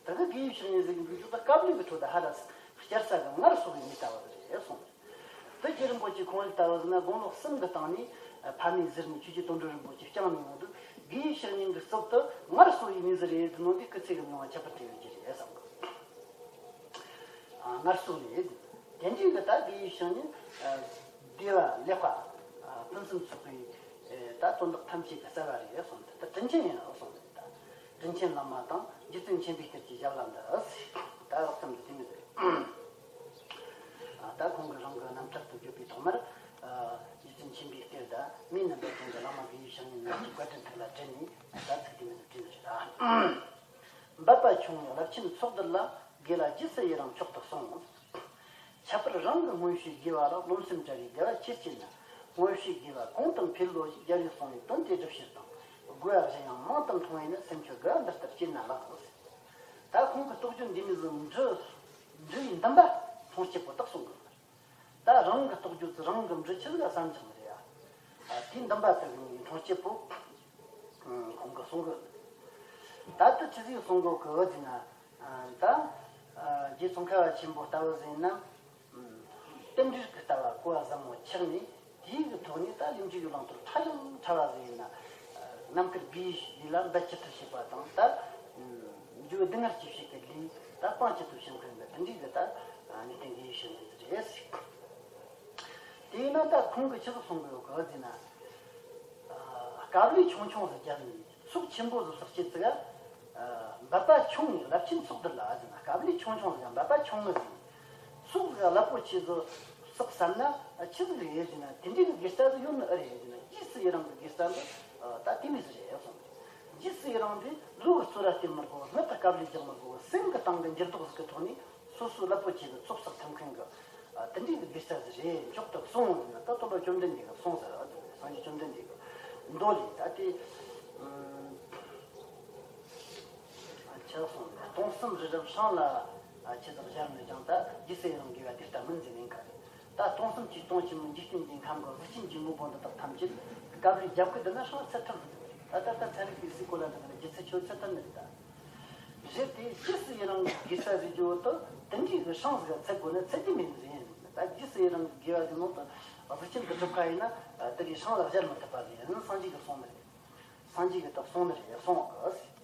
དེ་གི་དགེ་བའི་བཤེས་གཉེན་ཟེར་གི་འདུག་རྒྱུ་ད་སྐབས་ལུགས་ཀྱི་ཁྲོད་དུ་ཧ་ར་སི་བསྐྱར་ས་གི་ངར་སོགས་ཡིན་ནི་ལྟ་བུ་རེད་གསུངས། དེ་རྗེ་རིན་པོ་ཆེ་ཁོང་རིགས་ལྟ་བུ་ཟེར་ན་དགུང་ལོ་གསུམ་གི་སྟེང་ནས་ཕ་མའི་གཟུར་ནས་ཆོས་རྗེ་དོན་གྲུབ་རིན་པོ་ཆེ་བསྐྱངས་ནས་ཡོང་དུས་དགེ་བའི་བཤེས་གཉེན་གྱི་སྟོབས་དེ་ངར་སོགས་ཡིན་ནི་ཟིག་རེད། དེ་ནང་གི་སྐུ་ཚེ་གི་མྱོང་བ་ཁྱད་པར་ཅན་ཡོད་ཀྱི་རེད་བསམ་གི། ཨ། ངར་སོགས་རེད། དེ་འདྲའི་གི་ད་དགེ་བའི་བཤེས་གཉེན་བདེ་བ་ལེགས་པ་ཕུན་སུམ་ཚོགས་པའི་ད་དོན་དག་ཐམས་ཅད་ཀྱི་རྩ་བ་རེད་གསུངས་ཏེ། ད་དྲིན་ཆེན་ཡིན་ནོ་གསུངས་ཏེ། ད་དྲིན་ཆེན་བླ་མ་དང་རྗེ་བཙུན་མཁྱེན་པའི་གཏེར་གྱི་ཞབས་ལ་འདི་ཟེར། ད་ལྷག་བསམ་དུ་དེ་མི་ཟེར། ད་ཁོང་གིས་རང་གི་རྣམ་ཐར་དུ་བརྗོད་པའི་ཐོག་མར། རྗེ་བཙུན་མཁྱེན་པའི་གཏེར་དང་མིའི་རྣམ་པ་ཅན་གྱི་བླ་མ་དགེ་བའི་བཤེས་གཉེན་རྣམས་ཀྱི་བཀའ་དྲིན་ཐུགས་ལ་དྲན་ནས་ད་ཚིག་དེ་མི་ཟེར་བྲིས་ནི་རེད། འབད་པ་ཆུང་ངུས་རླབས་ཆེན་ཚོགས་བསྡུ་ལ། དགེ་ལ་རྗེས་སུ་ཡི་རང་མཆོག་ཏུ་གསུངས། ཁྱད་པར་རང་གི་མངོན་ཤེས་དགེ་བ་ལ། རློམ་སེམས་བྲལ་བའི་དགེ་བ་ཆེར་སྐྱེད་ན། མངོན་ཤེས་དགེ་བ་གོང་དུ་འཕེལ་ལོ་ཞེས། རྒྱལ་བས་གསུངས་པའི་དོན་དེ་སྒྲུབ་ཕྱིར་དང་། དགོས་པ་གཞན་ཡང་མང་དུ་མཐོང་བས་ན། སེམས་ཁྱོད་དགའ་བ་འདི་ལྟར་སྐྱེད་ན་ལགས། ད་ཁོང་གི་རྟོགས་བརྗོད་འདི་མི་ཟིག་འབྲི་འབྲི་བའི་འདུན་པ་འཕྲོག་བྱེད་པོ་དག་གསུང་གི། ད་རང་གི་རྟོགས་རྒྱུ་ཚོ་རང་གི་འབྲི་ཆེ་ཟིག་བསམ་ཀྱང་མི་རེད་ཡ། དེའི་འདུན་པ་དེ་གི་འཕྲོག་བྱེད་པོ་ཁོང་གི་གསུང་གི། ད་དེ་ཆི་ཟིག་གསུང་གི་གི་འོ་ཟེར་ན། ད་རྗེ་ཙོང་ཁ་བ་ཆེན་པོ་ལྟ་བུ་ཟེར་ན། རྟེན་འབྲེལ་གྱི་ལྟ་བ་གོ་བ་ཟབ་མོ་ཆགས་ནས། དེའི་གི་ཐོག་ནས་ད་ལས་འབྲས་ཀྱི་བླང་དོར་ཕྲ་ཞིང་ཕྲ་བ་ཟིག་ཡིན་ན། རྣམ་དཀར་དགེ་བའི་ལས་ལ་འབད་ཅི་ཐུབ་བྱེད་པ་དང་། ད་འཇུག་སྡུག་བསྔལ་གྱི་ཕྱིར་གྱི་ལས་ད་སྤང་ཅི་ཐུབ་བྱེད་མཁན་གྱི་དེ་འདྲའི་གི་ད་ངེས་གཏན་དགེ་བའི་བཤེས་གཉེན་ཟིག་རེད། དེས་ན་ད་ཁོང་གིས་ཆི་ཟིག་གསུང་གི་ཡོད་གི་ཟེར་ན། དཀའ་ལས་ཆུང་ཆུང་ཟིག་བརྒྱབ་ནས་ཚོགས་ཆེན་པོ་ཟིག་བསགས་བྱེད་ཅིག། འབད་པ་ཆུང་ངུས་རླབས་ཆེན་ཚོགས་བསྡུ་ལ་ཟེར་ན། དཀའ་ལས་ཆུང་ཆུང་ཟིག་འབད་པ་ཆུང་ངུ་ཟིག་ཚོགས་ཟིག་རླབས་པོ་ཆེ་ཟིག་བསགས་བསམ་ན་ཆི་ཟིག་རེད་ཟེར་ན། དེ་འདྲའི་གི་དགེ་རྩ་ཟིག་ཡོད་ནི་ཨེ་རེད་ཟེར་ན། རྗེས་སུ་ཡི་རང་གི་དགེ་རྩ་འདི་ད་དེ་མོ་ཟིག་རེད་གསུངས། རྗེས་སུ་ཡི་རང་འདི་ལོ་གི་རྩོལ་བ་སྟེར་མི་དགོས། སྔར་དུ་དཀའ་ལས་རྒྱག་མི་དགོས། སེམས་ཀྱི་སྟེང་གི་འགྱུར་ལྡོག་ཟིག་གི་ཐོག་ནས་སོ་སོའི་རླབས་པོ་ཆེ་གི་ཚོགས་བསགས་ཐུབ་མཁན་གྱི་ཨ་དེ་འདྲའི་གི་དགེ་རྩ་ཟིག་རེད། མཆོག་ཏུ་གསུངས་ཟེར་ན། ད་དེ་ལ་བཅོམ་ལྡན་འདས་ཀྱིས་གསུངས་ཟེར་བ་དེ་སངས་རྒྱས་བཅོམ་ལྡན་འདས་ཀྱི་མདོ་ལས་ད་དེ་ཨ་ཆི་གསུངས་ཟེར། སྟོང་གསུམ་རི་རབ་སྲང་ལ་ཨ་ཆི་ཟིག་སྦྱར་ནས་ཀྱང་ད་རྗེས་སུ་ཡི་རང་དགེ་བ་དེ་ལྟ་མིན་ཟེར་ནས་ག་རེ། ད་སྟོང་གསུམ་གྱི་སྟོང་ཆེན་མོ་འཇིག་རྟེན་གྱི་ཁམས་ཀྱི་གཟུགས་ཅན་གྱི་དངོས་པོ་འདི་དག་ཐམས་ཅད་དཀའ་ལས་རྒྱབ་ཀྱི་བསྡད་ན་སྲང་ཚད་ཐུབ་ཀྱི་འདུག་ད་ད་ལྟ་ཚན་རིག་པའི་སའི་གོ་ལ་འདི་ནས་ལྗིད་ཚད་ཆོད་ཚད་ཐུབ་ནི་རེད་ད། རེད་དེ། རྗེས་སུ་ཡི་རང་གི་དགེ་རྩ་ཟེར་རྒྱུ་བོ་དེ་དེ་འདྲའི་གི་སྲང་ཟིག་ཚད་དགོས་ན་ཚད་རྒྱུ་མེད་ནི་རེད། ད་རྗེས་སུ་ཡི་རང་གི་དགེ་བ་གི་ནང་དུ་གཟུགས་ཅན་གྱི་སྒྲུབ་ཁ་ཡིན་ན་དེ་གི་སྲང་ལ་སྦྱར་མི་ཐུབ་པ་ཟིག་ཡིན། སངས་རྒྱས་ཀྱིས་གསུངས་ནི་རེད། སངས་རྒྱས་ཀྱིས་ད་གསུངས་ནི་རེད། གསུངས་གི།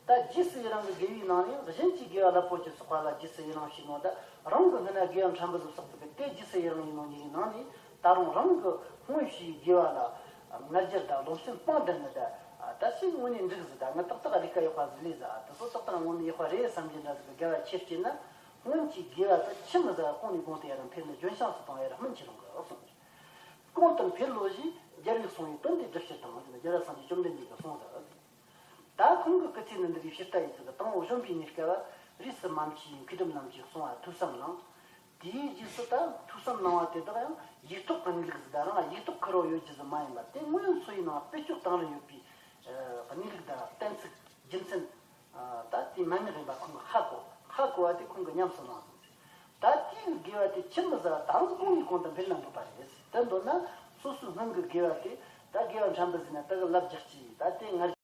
ད་རྗེས་སུ་ཡི་རང་གི་དགེ་བའི་ནང་ནས་གཞན་གྱི་དགེ་བ་རླབས་པོ་ཆེ་བསགས་པ་ལ་རྗེས་སུ་ཡི་རང་ཞེས་ནོ། ད་རང་གི་སྔོན་ན་དགེ་བ་ཕྲན་བུ་ཟིག་བསགས་ཚུལ་གི་དེ་རྗེས་སུ་ཡི་རང་ཡིན་ནོ་གཉིས་ཀྱི་ནང་ནས་ད་རུང་རང་གི་སྔོན་བྱས་དགེ་བ་ལ་ང་རྒྱལ་དང་རློམ་སེམས་སྤངས་བསྡད་ནི་ད། ད་ཕྱིན་དངོས་གནས་འགྲིག་ཟིག་ད་ང་ཏག་ཏག་ལས་ཀ་ཡག་པ་ཟིག་ལས་ཟིག་དེ་ཚོ་ཏག་ཏག་དངོས་གནས་ཡག་པ་རེད་བསམ་གྱི་འདྲ་ཟིག་གི་དགའ་བ་ཆེར་སྐྱེས་ན། སྔོན་གྱི་དགེ་བ་ད་ཆི་མི་ཟིག་གོང་ནས་གོང་དུ་ཡར་འཕེལ་ནས་ལྗོན་ཤིང་སུ་དང་ཡར་སྨིན་ཆེ་རུང་གི་གསུངས། གོང་དུ་འཕེལ་ལོ་ཞེས་རྒྱལ་བས་གསུངས་པའི་དོན་དེ་སྒྲུབ་ཕྱིར་དང་། རྒྱལ་བ་སངས་རྒྱས་བཅོམ་ལྡན་འདས་ཀྱིས་གསུངས་ཟེར། ད་ཁོང་གི་སྐུ་ཚེ་ནི་འདི་རིགས་ཕྱི་ལྟ་ཡི་ཚུལ་གྱི་དང་པོ་གཞོན་པའི་གནས་སྐབས་རིས་སུ་མ་མཆིས་མཁས་གྲུབ་རྣམས་ཀྱིས་གསུང་བ་ཐོས་བསམ་གནང་། དེའི་རྗེས་སུ་ད་ཐོས་བསམ་གནང་བ་དེ་དག་ཡང་ཡིག་ཐོག་གི་གནས་ལུགས་ཟིག་དང་རང་ཡིག་ཐོག་ཁུར་བ་ཡོད་རྒྱུ་ཟིག་མ་ཡིན་པར། དེ་སྔོན་འཚོ་བའི་ནང་དཔེ་སྐྱོ་དང་རིང་ཡོད་པའི་གནས་ལུགས་དང་གཏན་ཚིགས་རྒྱུ་མཚན་ད་ མན་ངག་ཡིན་པ་ཁོང་གིས་ཧ་གོ། ཧ་གོ་བ་དེ་ཁོང་གིས་ཉམས་སུ་བླངས་སོང་ཟེར། ད་དེའི་དགེ་བ་དེ་ཆི་མི་ཟ་བ་ད་རུང་གོང་ནས་གོང་དུ་འཕེལ་ན་འདོད་པ་རེད། དེ་འདོད་ན་སོ་སོའི་སྔོན་གྱི་དགེ་བ་དེ་ད་དགེ་བ་ཕྲན་བུ་ཟིན་ན་ད་གི་ལབ་རྒྱག་གི་ད་དེ་ངར།